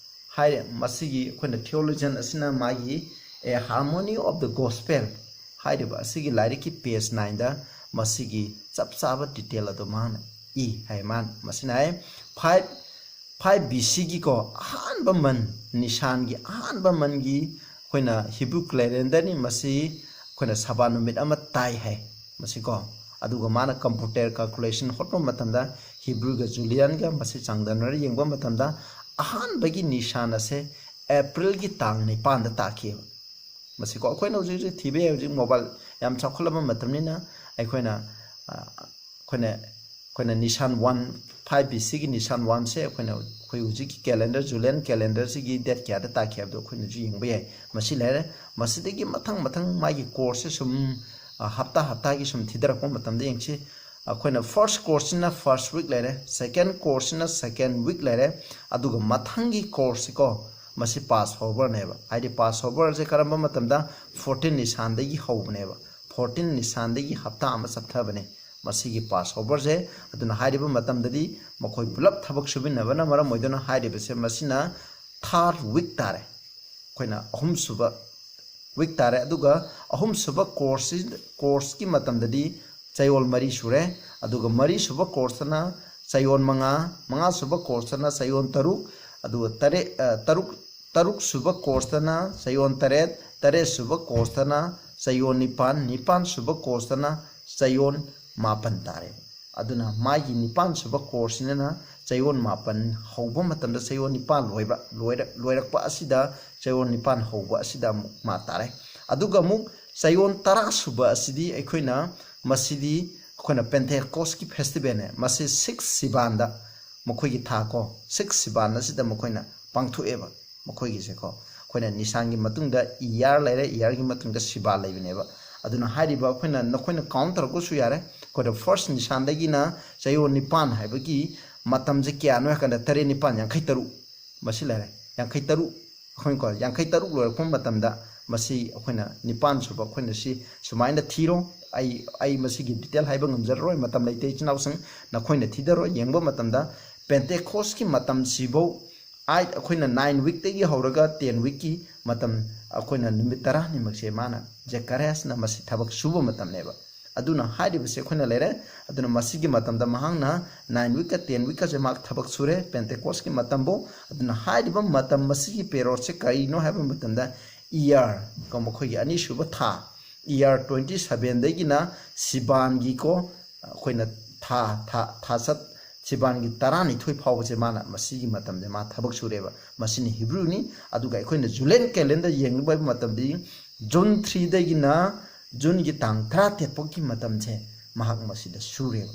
ꯍꯥꯏꯔꯦ, ꯃꯁꯤꯒꯤ ꯑꯩꯈꯣꯏꯅ ꯊꯤꯑꯣꯂꯣꯖꯤꯌꯟ ꯑꯁꯤꯅ ꯃꯥꯒꯤ A Harmony of the Gospel ꯍꯥꯏꯔꯤꯕ ꯑꯁꯤꯒꯤ ꯂꯥꯏꯔꯤꯛꯀꯤ ꯄꯦꯖ ꯅꯥꯏꯟꯗ ꯃꯁꯤꯒꯤ ꯆꯞ ꯆꯥꯕ ꯗꯤꯇꯦꯜ ꯑꯗꯨ ꯃꯥꯅ ꯏ ꯍꯥꯏ꯫ ꯃꯥꯅ ꯃꯁꯤꯅ ꯍꯥꯏ, ꯐꯥꯏꯚ, ꯐꯥꯏꯚ ꯕꯤ ꯁꯤꯒꯤꯀꯣ ꯑꯍꯥꯟꯕ ꯃꯟ, ꯅꯤꯁꯥꯟꯒꯤ ꯑꯍꯥꯟꯕ ꯃꯟꯒꯤ ꯑꯩꯈꯣꯏꯅ ꯍꯤꯕ꯭ꯔꯨ ꯀꯦꯂꯦꯟꯗꯔꯅꯤ, ꯃꯁꯤ ꯑꯩꯈꯣꯏꯅ ꯁꯕꯥꯠ ꯅꯨꯃꯤꯠ ꯑꯃ ꯇꯥꯏ ꯍꯥꯏ꯫ ꯃꯁꯤꯀꯣ, ꯑꯗꯨꯒ ꯃꯥꯅ ꯀꯝꯄ꯭ꯌꯨꯇꯔ ꯀꯥꯜꯀꯨꯂꯦꯁꯟ ꯍꯣꯠꯄ ꯃꯇꯝꯗ ꯍꯤꯕ꯭ꯔꯨꯒ ꯖꯨꯂꯤꯌꯟꯒ ꯃꯁꯤ ꯆꯥꯡꯗꯝꯅꯔ ꯌꯦꯡꯕ ꯃꯇꯝꯗ ꯑꯍꯥꯟꯕꯒꯤ ꯅꯤꯁꯥꯟ ꯑꯁꯦ ꯑꯦꯄ꯭ꯔꯤꯜꯒꯤ ꯇꯥꯡ ꯅꯤꯄꯥꯟꯗ ꯇꯥꯈꯤꯕ꯫ ꯃꯁꯤꯀꯣ, ꯑꯩꯈꯣꯏꯅ ꯍꯧꯖꯤꯛ ꯍꯧꯖꯤꯛ ꯊꯤꯕ ꯌꯥꯏ, ꯍꯧꯖꯤꯛ ꯃꯣꯕꯥꯏꯜ ꯌꯥꯝ ꯆꯥꯎꯈꯠꯂꯕ ꯃꯇꯝꯅꯤꯅ ꯑꯩꯈꯣꯏꯅ ꯑ, ꯑꯩꯈꯣꯏꯅ ꯑꯩꯈꯣꯏꯅ ꯅꯤꯁꯥꯟ ꯋꯥꯟ, ꯐꯥꯏꯚ ꯕꯤ ꯁꯤꯒꯤ ꯅꯤꯁꯥꯟ ꯋꯥꯟꯁꯦ ꯑꯩꯈꯣꯏꯅ, ꯑꯩꯈꯣꯏ ꯍꯧꯖꯤꯛꯀꯤ ꯀꯦꯂꯦꯟꯗꯔ, ꯖꯨꯂꯤꯌꯟ ꯀꯦꯂꯦꯟꯗꯔꯁꯤꯒꯤ ꯗꯦꯠ ꯀꯌꯥꯗ ꯇꯥꯈꯤ ꯍꯥꯏꯕꯗꯣ ꯑꯩꯈꯣꯏꯅꯁꯨ ꯌꯦꯡꯕ ꯌꯥꯏ꯫ ꯃꯁꯤ ꯂꯩꯔꯦ꯫ ꯃꯁꯤꯗꯒꯤ ꯃꯊꯪ ꯃꯊꯪ ꯃꯥꯒꯤ ꯀꯣꯔꯁꯁꯦ ꯁꯨꯝ, ꯑ, ꯍꯞꯇꯥ ꯍꯞꯇꯥꯒꯤ ꯁꯨꯝ ꯊꯤꯗꯔꯛꯄ ꯃꯇꯝꯗ ꯌꯦꯡꯁꯤ꯫ ꯑꯩꯈꯣꯏꯅ ꯐꯥꯔꯁ ꯀꯣꯔꯁꯁꯤꯅ ꯐꯥꯔꯁ ꯋꯤꯛ ꯂꯩꯔꯦ, ꯁꯦꯀꯦꯟ ꯀꯣꯔꯁꯁꯤꯅ ꯁꯦꯀꯦꯟ ꯋꯤꯛ ꯂꯩꯔꯦ꯫ ꯑꯗꯨꯒ ꯃꯊꯪꯒꯤ ꯀꯣꯔꯁꯁꯤꯀꯣ, ꯃꯁꯤ ꯄꯥꯁ ꯑꯣꯚꯔꯅꯦꯕ꯫ ꯍꯥꯏꯗꯤ ꯄꯥꯁ ꯑꯣꯚꯔꯁꯦ ꯀꯔꯝꯕ ꯃꯇꯝꯗ? ꯐꯣꯔꯇꯤꯟ ꯅꯤꯁꯥꯟꯗꯒꯤ ꯍꯧꯕꯅꯦꯕ꯫ ꯐꯣꯔꯇꯤꯟ ꯅꯤꯁꯥꯟꯗꯒꯤ ꯍꯞꯇꯥ ꯑꯃ ꯆꯠꯊꯕꯅꯦ ꯃꯁꯤꯒꯤ ꯄꯥꯁ ꯑꯣꯚꯔꯁꯦ꯫ ꯑꯗꯨꯅ ꯍꯥꯏꯔꯤꯕ ꯃꯇꯝꯗꯗꯤ ꯃꯈꯣꯏ ꯄꯨꯂꯞ ꯊꯕꯛ ꯁꯨꯃꯤꯟꯅꯕꯅ ꯃꯔꯝ ꯑꯣꯏꯗꯨꯅ ꯍꯥꯏꯔꯤꯕꯁꯦ ꯃꯁꯤꯅ ꯊꯥꯔꯠ ꯋꯤꯛ ꯇꯥꯔꯦ꯫ ꯑꯩꯈꯣꯏꯅ ꯑꯍꯨꯝꯁꯨꯕ ꯋꯤꯛ ꯇꯥꯔꯦ꯫ ꯑꯗꯨꯒ ꯑꯍꯨꯝꯁꯨꯕ ꯀꯣꯔꯁꯁꯤ, ꯀꯣꯔꯁꯀꯤ ꯃꯇꯝꯗꯗꯤ ꯆꯌꯣꯜ ꯃꯔꯤ ꯁꯨꯔꯦ꯫ ꯑꯗꯨꯒ ꯃꯔꯤꯁꯨꯕ ꯀꯣꯔꯁꯇꯅ ꯆꯌꯣꯜ ꯃꯉꯥ, ꯃꯉꯥꯁꯨꯕ ꯀꯣꯔꯁꯇꯅ ꯆꯌꯣꯜ ꯇꯔꯨꯛ, ꯑꯗꯨꯒ ꯇꯔꯦꯠ, ꯑ, ꯇꯔꯨꯛ, ꯇꯔꯨꯛꯁꯨꯕ ꯀꯣꯔꯁꯇꯅ ꯆꯌꯣꯜ ꯇꯔꯦꯠ, ꯇꯔꯦꯠꯁꯨꯕ ꯀꯣꯔꯁꯇꯅ ꯆꯌꯣꯜ ꯅꯤꯄꯥꯟ, ꯅꯤꯄꯥꯟꯁꯨꯕ ꯀꯣꯔꯁꯇꯅ ꯆꯌꯣꯜ ꯃꯥꯄꯟ ꯇꯥꯔꯦ꯫ ꯑꯗꯨꯅ ꯃꯥꯒꯤ ꯅꯤꯄꯥꯟꯁꯨꯕ ꯀꯣꯔꯁꯁꯤꯅ ꯆꯌꯣꯜ ꯃꯥꯄꯟ ꯍꯧꯕ ꯃꯇꯝꯗ ꯆꯌꯣꯜ ꯅꯤꯄꯥꯟ ꯂꯣꯏꯕ, ꯂꯣꯏꯔ-, ꯂꯣꯏꯔꯛꯄ ꯑꯁꯤꯗ ꯆꯌꯣꯜ ꯅꯤꯄꯥꯟ ꯍꯧꯕ ꯑꯁꯤꯗ ꯑꯃꯨꯛ ꯃꯥ ꯇꯥꯔꯦ꯫ ꯑꯗꯨꯒ ꯑꯃꯨꯛ ꯆꯌꯣꯜ ꯇꯔꯥ ꯁꯨꯕ ꯑꯁꯤꯗꯤ ꯑꯩꯈꯣꯏꯅ, ꯃꯁꯤꯗꯤ ꯑꯩꯈꯣꯏꯅ ꯄꯦꯟꯇꯦꯀꯣꯁꯀꯤ ꯐꯦꯁꯇꯤꯚꯦꯜꯅꯦ꯫ ꯃꯁꯤ ꯁꯤꯛꯁ ꯁꯤꯕꯥꯟꯗ ꯃꯈꯣꯏꯒꯤ ꯊꯥ ꯀꯣ, ꯁꯤꯛꯁ ꯁꯤꯕꯥꯟ ꯑꯁꯤꯗ ꯃꯈꯣꯏꯅ ꯄꯥꯡꯊꯣꯛꯑꯦꯕ꯫ ꯃꯈꯣꯏꯒꯤꯁꯦꯀꯣ, ꯑꯩꯈꯣꯏꯅ ꯅꯤꯁꯥꯟꯒꯤ ꯃꯇꯨꯡꯗ ꯏꯌꯥꯔ ꯂꯩꯔꯦ, ꯏꯌꯥꯔꯒꯤ ꯃꯇꯨꯡꯗ ꯁꯤꯕꯥꯟ ꯂꯩꯕꯅꯦꯕ꯫ ꯑꯗꯨꯅ ꯍꯥꯏꯔꯤꯕ ꯑꯩꯈꯣꯏꯅ, ꯅꯈꯣꯏꯅ ꯀꯥꯎꯟ ꯇꯧꯔꯛꯄꯁꯨ ꯌꯥꯔꯦ꯫ ꯑꯩꯈꯣꯏꯅ ꯐꯥꯔꯁ ꯅꯤꯁꯥꯟꯗꯒꯤꯅ ꯆꯌꯣꯜ ꯅꯤꯄꯥꯟ ꯍꯥꯏꯕꯒꯤ ꯃꯇꯝꯁꯦ ꯀꯌꯥꯅꯣ ꯍꯥꯏ ꯀꯥꯟꯗ ꯇꯔꯦꯠ ꯅꯤꯄꯥꯟ ꯌꯥꯡꯈꯩ ꯇꯔꯨꯛ, ꯃꯁꯤ ꯂꯩꯔꯦ꯫ ꯌꯥꯡꯈꯩ ꯇꯔꯨꯛ, ꯑꯩꯈꯣꯏꯅꯀꯣ, ꯌꯥꯡꯈꯩ ꯇꯔꯨꯛ ꯂꯣꯏꯔꯛꯄ ꯃꯇꯝꯗ ꯃꯁꯤ ꯑꯩꯈꯣꯏꯅ ꯅꯤꯄꯥꯟ ꯁꯨꯕ, ꯑꯩꯈꯣꯏꯅ ꯁꯤ ꯁꯨꯃꯥꯏꯅ ꯊꯤꯔꯣ꯫ ꯑꯩ, ꯑꯩ ꯃꯁꯤꯒꯤ ꯗꯤꯇꯦꯜ ꯍꯥꯏꯕ ꯉꯝꯖꯔꯔꯣꯏ, ꯃꯇꯝ ꯂꯩꯇꯦ ꯏꯆꯤꯟ ꯏꯅꯥꯎꯁꯤꯡ, ꯅꯈꯣꯏꯅ ꯊꯤꯗꯔꯣ꯫ ꯌꯦꯡꯕ ꯃꯇꯝꯗ ꯄꯦꯟꯇꯦꯀꯣꯁꯀꯤ ꯃꯇꯝꯁꯤꯐꯧ, ꯑꯥꯏꯠ, ꯑꯩꯈꯣꯏꯅ ꯅꯥꯏꯟ ꯋꯤꯛꯇꯒꯤ ꯍꯧꯔꯒ ꯇꯦꯟ ꯋꯤꯛꯀꯤ ꯃꯇꯝ, ꯑꯩꯈꯣꯏꯅ ꯅꯨꯃꯤꯠ ꯇꯔꯥꯅꯤꯃꯛꯁꯦ ꯃꯥꯅ, ꯖꯦꯀꯥꯔꯤꯌꯥꯁꯅ ꯃꯁꯤ ꯊꯕꯛ ꯁꯨꯕ ꯃꯇꯝꯅꯦꯕ꯫ ꯑꯗꯨꯅ ꯍꯥꯏꯔꯤꯕꯁꯦ ꯑꯩꯈꯣꯏꯅ ꯂꯩꯔꯦ꯫ ꯑꯗꯨꯅ ꯃꯁꯤꯒꯤ ꯃꯇꯝꯗ ꯃꯍꯥꯛꯅ ꯅꯥꯏꯟ ꯋꯤꯛꯀ ꯇꯦꯟ ꯋꯤꯛꯀꯁꯦ ꯃꯍꯥꯛ ꯊꯕꯛ ꯁꯨꯔꯦ ꯄꯦꯟꯇꯦꯀꯣꯁꯀꯤ ꯃꯇꯝꯕꯨ꯫ ꯑꯗꯨꯅ ꯍꯥꯏꯔꯤꯕ ꯃꯇꯝ ꯑꯁꯤꯒꯤ ꯄꯦꯔꯣꯠꯁꯦ ꯀꯔꯤꯅꯣ ꯍꯥꯏꯕ ꯃꯇꯝꯗ ꯏꯌꯥꯔ ꯀꯣ, ꯃꯈꯣꯏꯒꯤ ꯑꯅꯤꯁꯨꯕ ꯊꯥ, ꯏꯌꯥꯔ ꯇ꯭ꯋꯦꯟꯇꯤ ꯁꯕꯦꯟꯗꯒꯤꯅ ꯁꯤꯕꯥꯟꯒꯤꯀꯣ, ꯑꯩꯈꯣꯏꯅ ꯊꯥ ꯊꯥ ꯊꯥꯆꯠ ꯁꯤꯕꯥꯟꯒꯤ ꯇꯔꯥꯅꯤꯊꯣꯏ ꯐꯥꯎꯕꯁꯦ ꯃꯥꯅ ꯃꯁꯤꯒꯤ ꯃꯇꯝꯁꯦ ꯃꯥ ꯊꯕꯛ ꯁꯨꯔꯦꯕ꯫ ꯃꯁꯤꯅ ꯍꯤꯕ꯭ꯔꯨꯅꯤ꯫ ꯑꯗꯨꯒ ꯑꯩꯈꯣꯏꯅ ꯖꯨꯂꯤꯌꯟ ꯀꯦꯂꯦꯟꯗꯔ ꯌꯦꯡꯕ ꯃꯇꯝꯗꯤ ꯖꯨꯟ ꯊ꯭ꯔꯤꯗꯒꯤꯅ ꯖꯨꯟꯒꯤ ꯇꯥꯡ ꯇꯔꯥꯇꯔꯦꯠ ꯐꯥꯎꯒꯤ ꯃꯇꯝꯁꯦ ꯃꯍꯥꯛ ꯃꯁꯤꯗ ꯁꯨꯔꯦꯕ꯫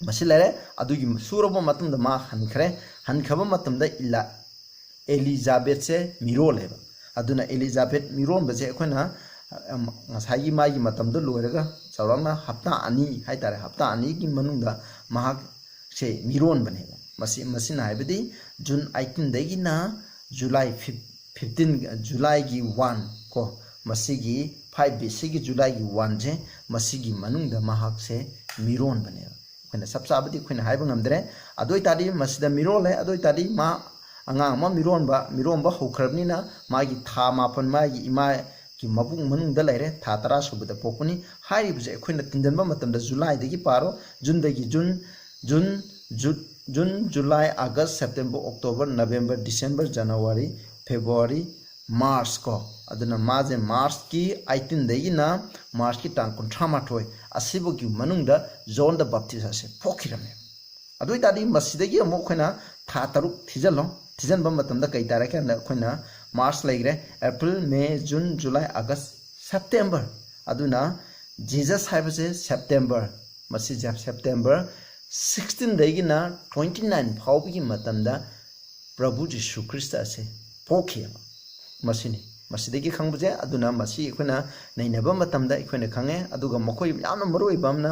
ꯃꯁꯤ ꯂꯩꯔꯦ꯫ ꯑꯗꯨꯒꯤ ꯁꯨꯔꯕ ꯃꯇꯨꯡꯗ ꯃꯥ ꯍꯟꯈ꯭ꯔꯦ꯫ ꯍꯟꯈ꯭ꯔꯕ ꯃꯇꯝꯗ ꯏꯂꯥ-, ꯑꯦꯂꯤꯖꯥꯕꯦꯠꯁꯦ ꯃꯤꯔꯣꯜꯂꯦꯕ꯫ ꯑꯗꯨꯅ ꯑꯦꯂꯤꯖꯥꯕꯦꯠ ꯃꯤꯔꯣꯟꯕꯁꯦ ꯑꯩꯈꯣꯏꯅ, ꯑꯝ, ꯉꯁꯥꯏꯒꯤ ꯃꯥꯒꯤ ꯃꯇꯝꯗꯣ ꯂꯣꯏꯔꯒ ꯆꯥꯎꯔꯥꯛꯅ ꯍꯞꯇꯥ ꯑꯅꯤ ꯍꯥꯏꯇꯥꯔꯦ, ꯍꯞꯇꯥ ꯑꯅꯤꯒꯤ ꯃꯅꯨꯡꯗ ꯃꯍꯥꯛꯁꯦ ꯃꯤꯔꯣꯟꯕꯅꯦꯕ꯫ ꯃꯁꯤ, ꯃꯁꯤꯅ ꯍꯥꯏꯕꯗꯤ ꯖꯨꯟ ꯑꯩꯠꯇꯤꯟꯗꯒꯤꯅ ꯖꯨꯂꯥꯏ ꯐꯤꯞ-, ꯐꯤꯞꯇꯤꯟ, ꯖꯨꯂꯥꯏꯒꯤ ꯋꯥꯟ ꯀꯣ, ꯃꯁꯤꯒꯤ ꯐꯥꯏꯚ ꯕꯤ ꯁꯤꯒꯤ ꯖꯨꯂꯥꯏꯒꯤ ꯋꯥꯟꯁꯦ ꯃꯁꯤꯒꯤ ꯃꯅꯨꯡꯗ ꯃꯍꯥꯛꯁꯦ ꯃꯤꯔꯣꯟꯕꯅꯦꯕ꯫ ꯑꯩꯈꯣꯏꯅ ꯆꯞ ꯆꯥꯕꯗꯤ ꯑꯩꯈꯣꯏꯅ ꯍꯥꯏꯕ ꯉꯝꯗ꯭ꯔꯦ꯫ ꯑꯗꯨ ꯑꯣꯏ ꯇꯥꯔꯗꯤ ꯃꯁꯤꯗ ꯃꯤꯔꯣꯜꯂꯦ, ꯑꯗꯨ ꯑꯣꯏ ꯇꯥꯔꯗꯤ ꯃꯥ ꯑꯉꯥꯡ ꯑꯃ ꯃꯤꯔꯣꯟꯕ, ꯃꯤꯔꯣꯟꯕ ꯍꯧꯈ꯭ꯔꯕꯅꯤꯅ ꯃꯥꯒꯤ ꯊꯥ ꯃꯥꯄꯟ ꯃꯥꯒꯤ ꯏꯃꯥꯒꯤ ꯃꯕꯨꯛ ꯃꯅꯨꯡꯗ ꯂꯩꯔꯦ, ꯊꯥ ꯇꯔꯥ ꯁꯨꯕꯗ ꯄꯣꯛꯄꯅꯤ꯫ ꯍꯥꯏꯔꯤꯕꯁꯦ ꯑꯩꯈꯣꯏꯅ ꯇꯤꯟꯖꯟꯕ ꯃꯇꯝꯗ ꯖꯨꯂꯥꯏꯗꯒꯤ ꯄꯥꯔꯣ, ꯖꯨꯟꯗꯒꯤ ꯖꯨꯟ, ꯖꯨꯟ, ꯖꯨ-, ꯖꯨꯟ, ꯖꯨꯂꯥꯏ, August, September, October, November, December, ꯖꯅꯋꯥꯔꯤ, ꯐꯦꯕ꯭ꯔꯨꯋꯥꯔꯤ, ꯃꯥꯔꯆ ꯀꯣ꯫ ꯑꯗꯨꯅ ꯃꯥꯁꯦ ꯃꯥꯔꯆꯀꯤ ꯑꯩꯠꯇꯤꯟꯗꯒꯤꯅ ꯃꯥꯔꯆꯀꯤ ꯇꯥꯡ ꯀꯨꯟꯊ꯭ꯔꯥ ꯃꯥꯊꯣꯏ ꯑꯁꯤꯐꯥꯎꯒꯤ ꯃꯅꯨꯡꯗ ꯖꯣꯟ ꯗ ꯕꯥꯞꯇꯤꯁ ꯑꯁꯦ ꯄꯣꯛꯈꯤꯔꯝꯃꯦ꯫ ꯑꯗꯨ ꯑꯣꯏ ꯇꯥꯔꯗꯤ ꯃꯁꯤꯗꯒꯤ ꯑꯃꯨꯛ ꯑꯩꯈꯣꯏꯅ ꯊꯥ ꯇꯔꯨꯛ ꯊꯤꯖꯤꯜꯂꯣ꯫ ꯊꯤꯖꯤꯟꯕ ꯃꯇꯝꯗ ꯀꯩ ꯇꯥꯔꯦ ꯍꯥꯏ ꯀꯥꯟꯗ ꯑꯩꯈꯣꯏꯅ ꯃꯥꯔꯆ ꯂꯩꯈ꯭ꯔꯦ, ꯑꯦꯄ꯭ꯔꯤꯜ, ꯃꯦ, ꯖꯨꯟ, ꯖꯨꯂꯥꯏ, ꯑꯥꯒꯁ, ꯁꯦꯞꯇꯦꯝꯕꯔ꯫ ꯑꯗꯨꯅ ꯖꯤꯖꯁ ꯍꯥꯏꯕꯁꯦ ꯁꯦꯞꯇꯦꯝꯕꯔ, ꯃꯁꯤꯁꯦ ꯁꯦꯞꯇꯦꯝꯕꯔ ꯁꯤꯛꯁꯇꯤꯟꯗꯒꯤꯅ ꯇ꯭ꯋꯦꯟꯇꯤ ꯅꯥꯏꯟ ꯐꯥꯎꯕꯒꯤ ꯃꯇꯝꯗ ꯄ꯭ꯔꯚꯨ ꯖꯤꯁꯨ ꯈ꯭ꯔꯤꯁꯇ ꯑꯁꯦ ꯄꯣꯛꯈꯤꯑꯕ꯫ ꯃꯁꯤꯅꯤ꯫ ꯃꯁꯤꯗꯒꯤ ꯈꯪꯕꯁꯦ, ꯑꯗꯨꯅ ꯃꯁꯤ ꯑꯩꯈꯣꯏꯅ ꯅꯩꯅꯕ ꯃꯇꯝꯗ ꯑꯩꯈꯣꯏꯅ ꯈꯪꯉꯦ꯫ ꯑꯗꯨꯒ ꯃꯈꯣꯏ ꯌꯥꯝꯅ ꯃꯔꯨ ꯑꯣꯏꯕ ꯑꯃꯅ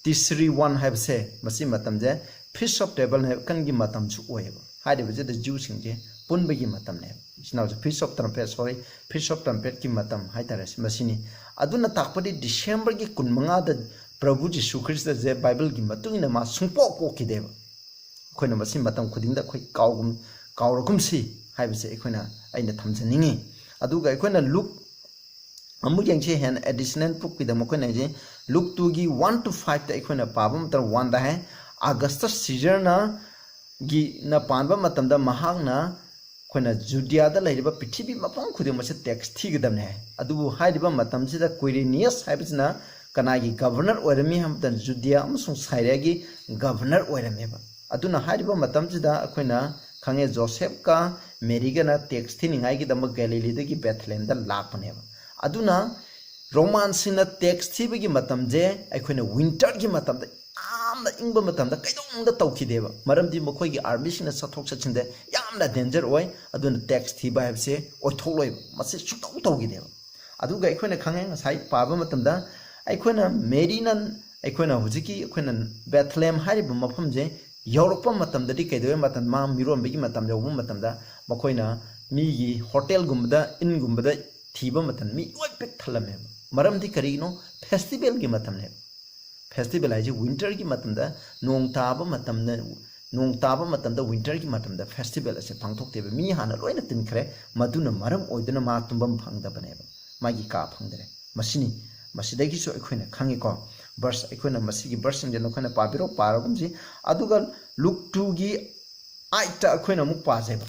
ꯇꯤꯁꯔꯤ ꯋꯥꯟ ꯍꯥꯏꯕꯁꯦ, ꯃꯁꯤ ꯃꯇꯝꯁꯦ ꯐꯤꯁ ꯑꯣꯐ ꯇꯦꯕꯔꯅꯦꯀꯜꯒꯤ ꯃꯇꯝꯁꯨ ꯑꯣꯏꯌꯦꯕ꯫ ꯍꯥꯏꯔꯤꯕꯁꯦ ꯖ꯭ꯌꯨꯁꯤꯡꯁꯦ ꯄꯨꯟꯕꯒꯤ ꯃꯇꯝꯅꯦꯕ꯫ ꯏꯆꯤꯟ ꯏꯅꯥꯎꯁꯦ feast of trumpet, sorry, feast of ꯇ꯭ꯔꯝꯄꯦꯠꯀꯤ ꯃꯇꯝ ꯍꯥꯏꯇꯥꯔꯦ, ꯃꯁꯤꯅꯤ꯫ ꯑꯗꯨꯅ ꯇꯥꯛꯄꯗꯤ ꯗꯤꯁꯦꯝꯕꯔꯒꯤ ꯀꯨꯟꯃꯉꯥꯗ ꯄ꯭ꯔꯚꯨ ꯖꯤꯁꯨ ꯈ꯭ꯔꯤꯁꯇꯁꯦ ꯕꯥꯏꯕꯜꯒꯤ ꯃꯇꯨꯡ ꯏꯟꯅ ꯃꯥ ꯁꯨꯡꯄꯣꯛ ꯄꯣꯛꯈꯤꯗꯦꯕ꯫ ꯑꯩꯈꯣꯏꯅ ꯃꯁꯤ ꯃꯇꯝ ꯈꯨꯗꯤꯡꯗ ꯑꯩꯈꯣꯏ ꯀꯥꯎꯒꯨꯝ-, ꯀꯥꯎꯔꯒꯨꯝꯁꯤ ꯍꯥꯏꯕꯁꯦ ꯑꯩꯈꯣꯏꯅ, ꯑꯩꯅ ꯊꯝꯖꯅꯤꯡꯉꯤ꯫ ꯑꯗꯨꯒ ꯑꯩꯈꯣꯏꯅ ꯂꯨꯛ ꯑꯃꯨꯛ ꯌꯦꯡꯁꯤ, ꯍꯦꯟꯅ ꯑꯦꯗꯤꯁꯅꯦꯜ ꯄ꯭ꯔꯨꯐꯀꯤꯗꯃꯛ ꯑꯩꯈꯣꯏꯅ ꯌꯦꯡꯁꯤ꯫ ꯂꯨꯛ ꯇꯨꯒꯤ ꯋꯥꯟ ꯇꯨ ꯐꯥꯏꯚꯇ ꯑꯩꯈꯣꯏꯅ ꯄꯥꯕ ꯃꯇꯝꯗ, ꯋꯥꯟꯗ ꯍꯥꯏ, ꯑꯥꯒꯁꯇ ꯁꯤꯖꯔꯅ ꯒꯤꯅ ꯄꯥꯟꯕ ꯃꯇꯝꯗ ꯃꯍꯥꯛꯅ ꯑꯩꯈꯣꯏꯅ ꯖꯨꯗꯤꯌꯥꯗ ꯂꯩꯔꯤꯕ ꯄ꯭ꯔꯤꯊꯤꯕꯤ ꯃꯐꯝ ꯈꯨꯗꯤꯡꯃꯛꯁꯦ ꯇꯦꯛꯁ ꯊꯤꯒꯗꯕꯅꯦ ꯍꯥꯏ꯫ ꯑꯗꯨꯕꯨ ꯍꯥꯏꯔꯤꯕ ꯃꯇꯝꯁꯤꯗ ꯀ꯭ꯋꯤꯔꯤꯅꯤꯌꯁ ꯍꯥꯏꯕꯁꯤꯅ ꯀꯅꯥꯒꯤ ꯒꯚꯔꯅꯔ ꯑꯣꯏꯔꯝꯃꯤ ꯍꯥꯏꯕ ꯃꯇꯝꯗ ꯖꯨꯗꯤꯌꯥ ꯑꯃꯁꯨꯡ ꯁꯥꯏꯔꯤꯌꯥꯒꯤ ꯒꯚꯔꯅꯔ ꯑꯣꯏꯔꯝꯃꯦꯕ꯫ ꯑꯗꯨꯅ ꯍꯥꯏꯔꯤꯕ ꯃꯇꯝꯁꯤꯗ ꯑꯩꯈꯣꯏꯅ ꯈꯪꯉꯦ, ꯖꯣꯁꯦꯐꯀ ꯃꯦꯔꯤꯒꯅ ꯇꯦꯛꯁ ꯊꯤꯅꯤꯡꯉꯥꯏꯒꯤꯗꯃꯛ ꯒꯦꯂꯤꯂꯤꯗꯒꯤ ꯕꯦꯊꯂꯦꯝꯗ ꯂꯥꯛꯄꯅꯦꯕ꯫ ꯑꯗꯨꯅ ꯔꯣꯃꯥꯟꯁꯤꯡꯅ ꯇꯦꯛꯁ ꯊꯤꯕꯒꯤ ꯃꯇꯝꯁꯦ ꯑꯩꯈꯣꯏꯅ ꯋꯤꯟꯇꯔꯒꯤ ꯃꯇꯝꯗ, ꯌꯥꯝꯅ ꯏꯪꯕ ꯃꯇꯝꯗ ꯀꯩꯗꯧꯅꯨꯡꯗ ꯇꯧꯈꯤꯗꯦꯕ꯫ ꯃꯔꯝꯗꯤ ꯃꯈꯣꯏꯒꯤ ꯑꯥꯔꯃꯤꯁꯤꯡꯅ ꯆꯠꯊꯣꯛ ꯆꯠꯁꯤꯟꯗ ꯌꯥꯝꯅ ꯗꯦꯟꯖꯔ ꯑꯣꯏ꯫ ꯑꯗꯨꯅ ꯇꯦꯛꯁ ꯊꯤꯕ ꯍꯥꯏꯕꯁꯦ ꯑꯣꯏꯊꯣꯛꯂꯣꯏꯕ, ꯃꯁꯤ ꯁꯨꯡꯇꯧ ꯇꯧꯈꯤꯗꯦꯕ꯫ ꯑꯗꯨꯒ ꯑꯩꯈꯣꯏꯅ ꯈꯪꯉꯦ, ꯉꯁꯥꯏ ꯄꯥꯕ ꯃꯇꯝꯗ ꯑꯩꯈꯣꯏꯅ ꯃꯦꯔꯤꯅ, ꯑꯩꯈꯣꯏꯅ ꯍꯧꯖꯤꯛꯀꯤ ꯑꯩꯈꯣꯏꯅ ꯕꯦꯊꯂꯦꯝ ꯍꯥꯏꯔꯤꯕ ꯃꯐꯝꯁꯦ ꯌꯧꯔꯛꯄ ꯃꯇꯝꯗꯗꯤ ꯀꯩꯗꯧꯋꯦ, ꯃꯇꯝ ꯃꯥ ꯃꯤꯔꯣꯟꯕꯒꯤ ꯃꯇꯝ ꯌꯧꯕ ꯃꯇꯝꯗ ꯃꯈꯣꯏꯅ ꯃꯤꯒꯤ ꯍꯣꯇꯦꯜꯒꯨꯝꯕꯗ, ꯏꯟꯒꯨꯝꯕꯗ ꯊꯤꯕ ꯃꯇꯝꯗ ꯃꯤ ꯂꯣꯏ ꯄꯤꯛ ꯊꯜꯂꯝꯃꯦꯕ꯫ ꯃꯔꯝꯗꯤ ꯀꯔꯤꯒꯤꯅꯣ? ꯐꯦꯁꯇꯤꯚꯦꯜꯒꯤ ꯃꯇꯝꯅꯦꯕ꯫ ꯐꯦꯁꯇꯤꯚꯦꯜ ꯍꯥꯏꯁꯦ ꯋꯤꯟꯇꯔꯒꯤ ꯃꯇꯝꯗ, ꯅꯣꯡ ꯇꯥꯕ ꯃꯇꯝꯗ, ꯅꯣꯡ ꯇꯥꯕ ꯃꯇꯝꯗ ꯋꯤꯟꯇꯔꯒꯤ ꯃꯇꯝꯗ ꯐꯦꯁꯇꯤꯚꯦꯜ ꯑꯁꯦ ꯄꯥꯡꯊꯣꯛꯇꯦꯕ꯫ ꯃꯤ ꯍꯥꯟꯅ ꯂꯣꯏꯅ ꯇꯤꯟꯈ꯭ꯔꯦ꯫ ꯃꯗꯨꯅ ꯃꯔꯝ ꯑꯣꯏꯗꯨꯅ ꯃꯥ ꯇꯨꯝꯐꯝ ꯐꯪꯗꯕꯅꯦꯕ, ꯃꯥꯒꯤ ꯀꯥ ꯐꯪꯗ꯭ꯔꯦ꯫ ꯃꯁꯤꯅꯤ, ꯃꯁꯤꯗꯒꯤꯁꯨ ꯑꯩꯈꯣꯏꯅ ꯈꯪꯉꯤꯀꯣ꯫ ꯚꯔꯁ, ꯑꯩꯈꯣꯏꯅ ꯃꯁꯤꯒꯤ ꯚꯔꯁꯁꯤꯡꯁꯦ ꯅꯈꯣꯏꯅ ꯄꯥꯕꯤꯔꯣ, ꯄꯥꯔꯒꯨꯝꯁꯤ꯫ ꯑꯗꯨꯒ ꯂꯨꯛ ꯇꯨꯒꯤ ꯑꯥꯏꯠꯇ ꯑꯩꯈꯣꯏꯅ ꯑꯃꯨꯛ ꯄꯥꯖꯩꯕ꯫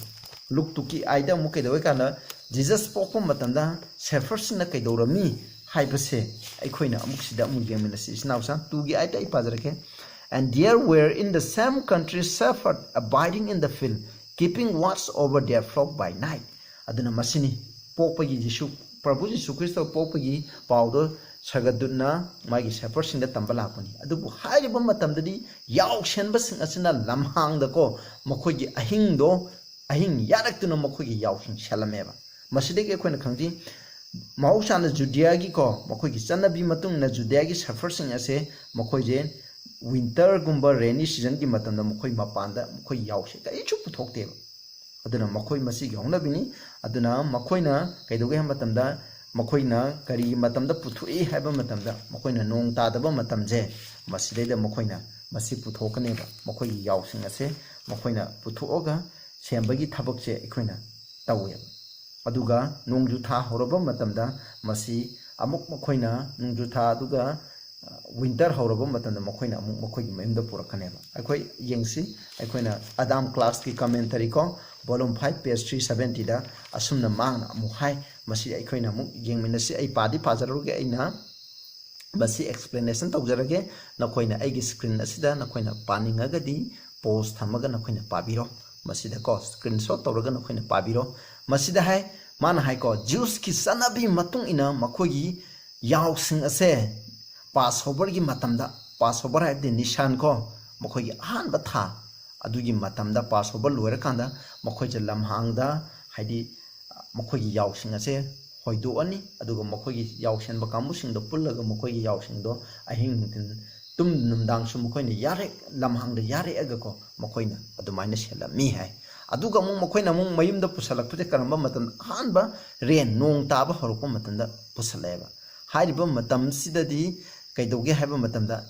ꯂꯨꯛ ꯇꯨꯒꯤ ꯑꯥꯏꯠꯇ ꯑꯃꯨꯛ ꯀꯩꯗꯧꯋꯦ ꯀꯥꯟꯗ, ꯖꯤꯖꯁ ꯄꯣꯛꯄ ꯃꯇꯝꯗ ꯁꯦꯐꯔꯁꯤꯡꯅ ꯀꯩꯗꯧꯔꯝꯃꯤ ꯍꯥꯏꯕꯁꯦ ꯑꯩꯈꯣꯏꯅ ꯑꯃꯨꯛ ꯁꯤꯗ ꯑꯃꯨꯛ ꯌꯦꯡꯃꯤꯟꯅꯁꯤ꯫ ꯏꯆꯤꯟ ꯏꯅꯥꯎꯁꯥ, ꯇꯨꯒꯤ ꯑꯥꯏꯠꯇ ꯑꯩ ꯄꯥꯖꯔꯛꯀꯦ꯫ "And there were in the same country shepherds abiding in the field, keeping watch over their flock by night." ꯑꯗꯨꯅ ꯃꯁꯤꯅꯤ, ꯄꯣꯛꯄꯒꯤ ꯖꯤꯁꯨ, ꯄ꯭ꯔꯚꯨ ꯖꯤꯁꯨ ꯈ꯭ꯔꯤꯁꯇ ꯄꯣꯛꯄꯒꯤ ꯄꯥꯎꯗꯣ ꯁꯒꯗꯨꯠꯅ ꯃꯥꯒꯤ ꯁꯦꯐꯔꯁꯤꯡꯗ ꯇꯝꯕ ꯂꯥꯛꯄꯅꯤ꯫ ꯑꯗꯨꯕꯨ ꯍꯥꯏꯔꯤꯕ ꯃꯇꯝꯗꯗꯤ ꯌꯥꯎꯁꯦꯟꯕꯁꯤꯡ ꯑꯁꯤꯅ ꯂꯝꯍꯥꯡꯗꯀꯣ, ꯃꯈꯣꯏꯒꯤ ꯑꯍꯤꯡꯗꯣ, ꯑꯍꯤꯡ ꯌꯥꯔꯛꯇꯨꯅ ꯃꯈꯣꯏꯒꯤ ꯌꯥꯎꯁꯤꯡ ꯁꯦꯜꯂꯝꯃꯦꯕ꯫ ꯃꯁꯤꯗꯒꯤ ꯑꯩꯈꯣꯏꯅ ꯈꯪꯖꯩ, ꯃꯍꯧꯁꯥꯅ ꯖꯨꯗꯤꯌꯥꯒꯤꯀꯣ, ꯃꯈꯣꯏꯒꯤ ꯆꯠꯅꯕꯤ ꯃꯇꯨꯡ ꯏꯟꯅ ꯖꯨꯗꯤꯌꯥꯒꯤ ꯁꯦꯐꯔꯁꯤꯡ ꯑꯁꯦ ꯃꯈꯣꯏꯁꯦ ꯋꯤꯟꯇꯔꯒꯨꯝꯕ, ꯔꯦꯅꯤ ꯁꯤꯖꯟꯒꯤ ꯃꯇꯝꯗ ꯃꯈꯣꯏ ꯃꯄꯥꯟꯗ ꯃꯈꯣꯏ ꯌꯥꯎꯁꯦ ꯀꯔꯤꯁꯨ ꯄꯨꯊꯣꯛꯇꯦꯕ꯫ ꯑꯗꯨꯅ ꯃꯈꯣꯏ ꯃꯁꯤꯒꯤ ꯍꯧꯅꯕꯤꯅꯤ꯫ ꯑꯗꯨꯅ ꯃꯈꯣꯏꯅ ꯀꯩꯗꯧꯒꯦ ꯍꯥꯏꯕ ꯃꯇꯝꯗ, ꯃꯈꯣꯏꯅ ꯀꯔꯤꯒꯤ ꯃꯇꯝꯗ ꯄꯨꯊꯣꯛꯏ ꯍꯥꯏꯕ ꯃꯇꯝꯗ, ꯃꯈꯣꯏꯅ ꯅꯣꯡ ꯇꯥꯗꯕ ꯃꯇꯝꯁꯦ, ꯃꯁꯤꯗꯩꯗ ꯃꯈꯣꯏꯅ ꯃꯁꯤ ꯄꯨꯊꯣꯛꯀꯅꯦꯕ꯫ ꯃꯈꯣꯏꯒꯤ ꯌꯥꯎꯁꯤꯡ ꯑꯁꯦ ꯃꯈꯣꯏꯅ ꯄꯨꯊꯣꯛꯑꯒ ꯁꯦꯝꯕꯒꯤ ꯊꯕꯛꯁꯦ ꯑꯩꯈꯣꯏꯅ ꯇꯧꯋꯦꯕ꯫ ꯑꯗꯨꯒ ꯅꯣꯡꯖꯨ ꯊꯥ ꯍꯧꯔꯕ ꯃꯇꯝꯗ ꯃꯁꯤ ꯑꯃꯨꯛ ꯃꯈꯣꯏꯅ ꯅꯣꯡꯖꯨ ꯊꯥ ꯑꯗꯨꯒ ꯋꯤꯟꯇꯔ ꯍꯧꯔꯕ ꯃꯇꯝꯗ ꯃꯈꯣꯏꯅ ꯑꯃꯨꯛ ꯃꯈꯣꯏꯒꯤ ꯃꯌꯨꯝꯗ ꯄꯨꯔꯛꯀꯅꯦꯕ꯫ ꯑꯩꯈꯣꯏ ꯌꯦꯡꯁꯤ, ꯑꯩꯈꯣꯏꯅ ꯑꯗꯥꯝ ꯀ꯭ꯂꯥꯁꯀꯤ ꯀꯃꯦꯟꯇꯔꯤ ꯀꯣ, volume five, page three seventy-ꯗ ꯑꯁꯨꯝꯅ ꯃꯥꯅ ꯑꯃꯨꯛ ꯍꯥꯏ꯫ ꯃꯁꯤ ꯑꯩꯈꯣꯏꯅ ꯑꯃꯨꯛ ꯌꯦꯡꯃꯤꯟꯅꯁꯤ꯫ ꯑꯩ ꯄꯥꯗꯤ ꯄꯥꯖꯔꯔꯣꯏꯒꯦ, ꯑꯩꯅ ꯃꯁꯤ explanation ꯇꯧꯖꯔꯒꯦ꯫ ꯅꯈꯣꯏꯅ ꯑꯩꯒꯤ screen ꯑꯁꯤꯗ ꯅꯈꯣꯏꯅ ꯄꯥꯅꯤꯡꯉꯒꯗꯤ pause ꯊꯝꯃꯒ ꯅꯈꯣꯏꯅ ꯄꯥꯕꯤꯔꯣ꯫ ꯃꯁꯤꯗꯀꯣ screenshot ꯇꯧꯔꯒ ꯅꯈꯣꯏꯅ ꯄꯥꯕꯤꯔꯣ꯫ ꯃꯁꯤꯗ ꯍꯥꯏ, ꯃꯥꯅ ꯍꯥꯏꯀꯣ, Jews-ꯀꯤ ꯆꯠꯅꯕꯤ ꯃꯇꯨꯡ ꯏꯟꯅ ꯃꯈꯣꯏꯒꯤ ꯌꯥꯎꯁꯤꯡ ꯑꯁꯦ Passover-ꯒꯤ ꯃꯇꯝꯗ, Passover ꯍꯥꯏꯕꯗꯤ ꯅꯤꯁꯥꯟ ꯀꯣ, ꯃꯈꯣꯏꯒꯤ ꯑꯍꯥꯟꯕ ꯊꯥ ꯑꯗꯨꯒꯤ ꯃꯇꯝꯗ, Passover ꯂꯣꯏꯔꯀꯥꯟꯗ ꯃꯈꯣꯏꯁꯦ ꯂꯝꯍꯥꯡꯗ, ꯍꯥꯏꯗꯤ ꯃꯈꯣꯏꯒꯤ ꯌꯥꯎꯁꯤꯡ ꯑꯁꯦ ꯍꯣꯏꯗꯣꯛꯑꯅꯤ, ꯑꯗꯨꯒ ꯃꯈꯣꯏꯒꯤ ꯌꯥꯎꯁꯦꯟꯕ ꯀꯥꯡꯕꯨꯁꯤꯡꯗꯣ ꯄꯨꯜꯂꯒ ꯃꯈꯣꯏꯒꯤ ꯌꯥꯎꯁꯤꯡꯗꯣ ꯑꯍꯤꯡ ꯅꯨꯡꯊꯤꯜ ꯇꯨꯝ ꯅꯨꯡꯗꯥꯡꯁꯨ ꯃꯈꯣꯏꯅ ꯌꯥꯔꯦꯛ, ꯂꯝꯍꯥꯡꯗ ꯌꯥꯔꯦꯛꯑꯒꯀꯣ ꯃꯈꯣꯏꯅ ꯑꯗꯨꯃꯥꯏꯅ ꯁꯦꯠꯂꯝꯃꯤ ꯍꯥꯏ꯫ ꯑꯗꯨꯒ ꯑꯃꯨꯛ ꯃꯈꯣꯏꯅ ꯑꯃꯨꯛ ꯃꯌꯨꯝꯗ ꯄꯨꯁꯜꯂꯛꯄꯁꯦ ꯀꯔꯝꯕ ꯃꯇꯝꯗ? ꯑꯍꯥꯟꯕ ꯔꯦꯟ, ꯅꯣꯡ ꯇꯥꯕ ꯍꯧꯔꯛꯄ ꯃꯇꯝꯗ ꯄꯨꯁꯜꯂꯛꯑꯦꯕ꯫ ꯍꯥꯏꯔꯤꯕ ꯃꯇꯝꯁꯤꯗꯗꯤ ꯀꯩꯗꯧꯒꯦ ꯍꯥꯏꯕ ꯃꯇꯝꯗ,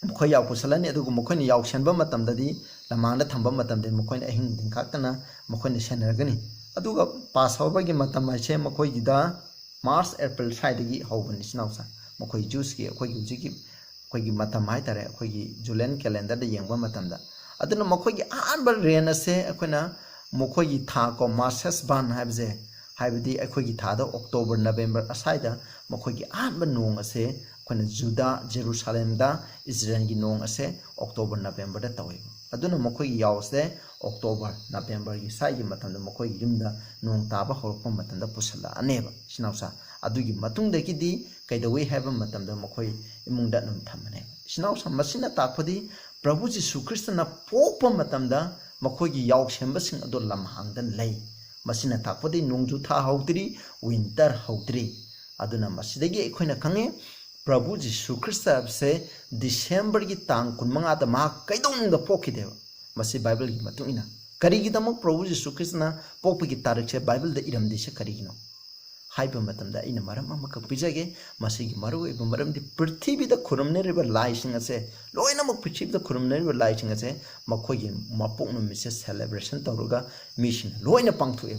ꯃꯈꯣꯏ ꯌꯥꯎ ꯄꯨꯁꯜꯂꯅꯤ, ꯑꯗꯨꯒ ꯃꯈꯣꯏꯅ ꯌꯥꯎꯁꯦꯟꯕ ꯃꯇꯝꯗꯗꯤ, ꯂꯝꯍꯥꯡꯗ ꯊꯝꯕ ꯃꯇꯝꯗꯗꯤ ꯃꯈꯣꯏꯅ ꯑꯍꯤꯡ ꯅꯨꯡꯊꯤꯟ ꯈꯥꯛꯇꯅ ꯃꯈꯣꯏꯅ ꯁꯦꯟꯅꯔꯒꯅꯤ꯫ ꯑꯗꯨꯒ Passover-ꯒꯤ ꯃꯇꯝ ꯍꯥꯏꯁꯦ ꯃꯈꯣꯏꯒꯤꯗ March, April ꯁ꯭ꯋꯥꯏꯗꯒꯤ ꯍꯧꯕꯅꯤ, ꯏꯆꯤꯟ ꯏꯅꯥꯎꯁꯥ꯫ ꯃꯈꯣꯏ Jews-ꯀꯤ ꯑꯩꯈꯣꯏꯒꯤ ꯍꯧꯖꯤꯛꯀꯤ ꯑꯩꯈꯣꯏꯒꯤ ꯃꯇꯝ ꯍꯥꯏꯇꯥꯔꯦ, ꯑꯩꯈꯣꯏꯒꯤ Julian calendar-ꯗ ꯌꯦꯡꯕ ꯃꯇꯝꯗ꯫ ꯑꯗꯨꯅ ꯃꯈꯣꯏꯒꯤ ꯑꯍꯥꯟꯕ ꯔꯦꯟ ꯑꯁꯦ ꯑꯩꯈꯣꯏꯅ ꯃꯈꯣꯏꯒꯤ ꯊꯥ ꯀꯣ, Marcheshvan ꯍꯥꯏꯕꯁꯦ, ꯍꯥꯏꯕꯗꯤ ꯑꯩꯈꯣꯏꯒꯤ ꯊꯥꯗ October, November ꯑꯁ꯭ꯋꯥꯏꯗ ꯃꯈꯣꯏꯒꯤ ꯑꯍꯥꯟꯕ ꯅꯣꯡ ꯑꯁꯦ ꯑꯩꯈꯣꯏꯅ ꯖꯨꯗꯥ, ꯖꯦꯔꯨꯁꯥꯂꯦꯝꯗ ꯏꯖꯔꯦꯜꯒꯤ ꯅꯣꯡ ꯑꯁꯦ October, November-ꯗ ꯇꯧꯋꯦꯕ꯫ ꯑꯗꯨꯅ ꯃꯈꯣꯏꯒꯤ ꯌꯥꯎꯁꯦ October, November-ꯒꯤ ꯁ꯭ꯋꯥꯏꯒꯤ ꯃꯇꯝꯗ ꯃꯈꯣꯏꯒꯤ ꯌꯨꯝꯗ ꯅꯣꯡ ꯇꯥꯕ ꯍꯧꯔꯛꯄ ꯃꯇꯝꯗ ꯄꯨꯁꯜꯂꯛꯑꯅꯦꯕ, ꯏꯆꯤꯟ ꯏꯅꯥꯎꯁꯥ꯫ ꯑꯗꯨꯒꯤ ꯃꯇꯨꯡꯗꯒꯤꯗꯤ ꯀꯩꯗꯧꯏ ꯍꯥꯏꯕ ꯃꯇꯝꯗ ꯃꯈꯣꯏ ꯏꯃꯨꯡꯗ ꯑꯗꯨꯝ ꯊꯝꯃꯅꯦꯕ꯫ ꯏꯆꯤꯟ ꯏꯅꯥꯎꯁꯥ, ꯃꯁꯤꯅ ꯇꯥꯛꯄꯗꯤ ꯄ꯭ꯔꯚꯨ ꯖꯤꯁꯨ ꯈ꯭ꯔꯤꯁꯇꯅ ꯄꯣꯛꯄ ꯃꯇꯝꯗ ꯃꯈꯣꯏꯒꯤ ꯌꯥꯎꯁꯦꯟꯕꯁꯤꯡ ꯑꯗꯣ ꯂꯝꯍꯥꯡꯗ ꯂꯩ꯫ ꯃꯁꯤꯅ ꯇꯥꯛꯄꯗꯤ ꯅꯣꯡꯖꯨ ꯊꯥ ꯍꯧꯗ꯭ꯔꯤ, winter ꯍꯧꯗ꯭ꯔꯤ꯫ ꯑꯗꯨꯅ ꯃꯁꯤꯗꯒꯤ ꯑꯩꯈꯣꯏꯅ ꯈꯪꯉꯦ, ꯄ꯭ꯔꯚꯨ ꯖꯤꯁꯨ ꯈ꯭ꯔꯤꯁꯇ ꯍꯥꯏꯕꯁꯦ December-ꯒꯤ ꯇꯥꯡ ꯀꯨꯟꯃꯉꯥꯗ ꯃꯍꯥꯛ ꯀꯩꯗꯧꯅꯨꯡꯗ ꯄꯣꯛꯈꯤꯗꯦꯕ꯫ ꯃꯁꯤ Bible-ꯒꯤ ꯃꯇꯨꯡ ꯏꯟꯅ꯫ ꯀꯔꯤꯒꯤꯗꯃꯛ ꯄ꯭ꯔꯚꯨ ꯖꯤꯁꯨ ꯈ꯭ꯔꯤꯁꯇꯅ ꯄꯣꯛꯄꯒꯤ ꯇꯥꯔꯤꯛꯁꯦ Bible-ꯗ ꯏꯔꯝꯗ꯭ꯔꯤꯁꯦ ꯀꯔꯤꯒꯤꯅꯣ ꯍꯥꯏꯕ ꯃꯇꯝꯗ, ꯑꯩꯅ ꯃꯔꯝ ꯑꯃꯈꯛ ꯄꯤꯖꯒꯦ꯫ ꯃꯁꯤꯒꯤ ꯃꯔꯨꯑꯣꯏꯕ ꯃꯔꯝꯗꯤ ꯄ꯭ꯔꯤꯊꯤꯕꯤꯗ ꯈꯨꯔꯨꯝꯅꯔꯤꯕ ꯂꯥꯏꯁꯤꯡ ꯑꯁꯦ, ꯂꯣꯏꯅꯃꯛ ꯄ꯭ꯔꯤꯊꯤꯕꯤꯗ ꯈꯨꯔꯨꯝꯅꯔꯤꯕ ꯂꯥꯏꯁꯤꯡ ꯑꯁꯦ ꯃꯈꯣꯏꯒꯤ ꯃꯄꯣꯛ ꯅꯨꯃꯤꯠꯁꯦ celebration ꯇꯧꯔꯒ ꯃꯤꯁꯤꯡꯅ ꯂꯣꯏꯅ ꯄꯥꯡꯊꯣꯛꯑꯦ,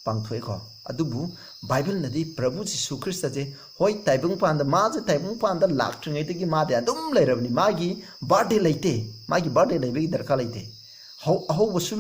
ꯄꯥꯡꯊꯣꯛꯑꯦꯀꯣ꯫ ꯑꯗꯨꯕꯨ Bible-ꯅꯗꯤ ꯄ꯭ꯔꯚꯨ ꯖꯤꯁꯨ ꯈ꯭ꯔꯤꯁꯇꯁꯦ, ꯍꯣꯏ, ꯇꯥꯏꯕꯪꯄꯥꯟꯗ, ꯃꯥꯁꯦ ꯇꯥꯏꯕꯪꯄꯥꯟꯗ ꯂꯥꯛꯇ꯭ꯔꯤꯉꯩꯗꯒꯤ ꯃꯥꯗꯤ ꯑꯗꯨꯝ ꯂꯩꯔꯕꯅꯤ꯫ ꯃꯥꯒꯤ birthday ꯂꯩꯇꯦ, ꯃꯥꯒꯤ birthday ꯂꯩꯕꯒꯤ ꯗꯔꯀꯥꯔ ꯂꯩꯇꯦ꯫ ꯑꯍꯧꯕꯁꯨ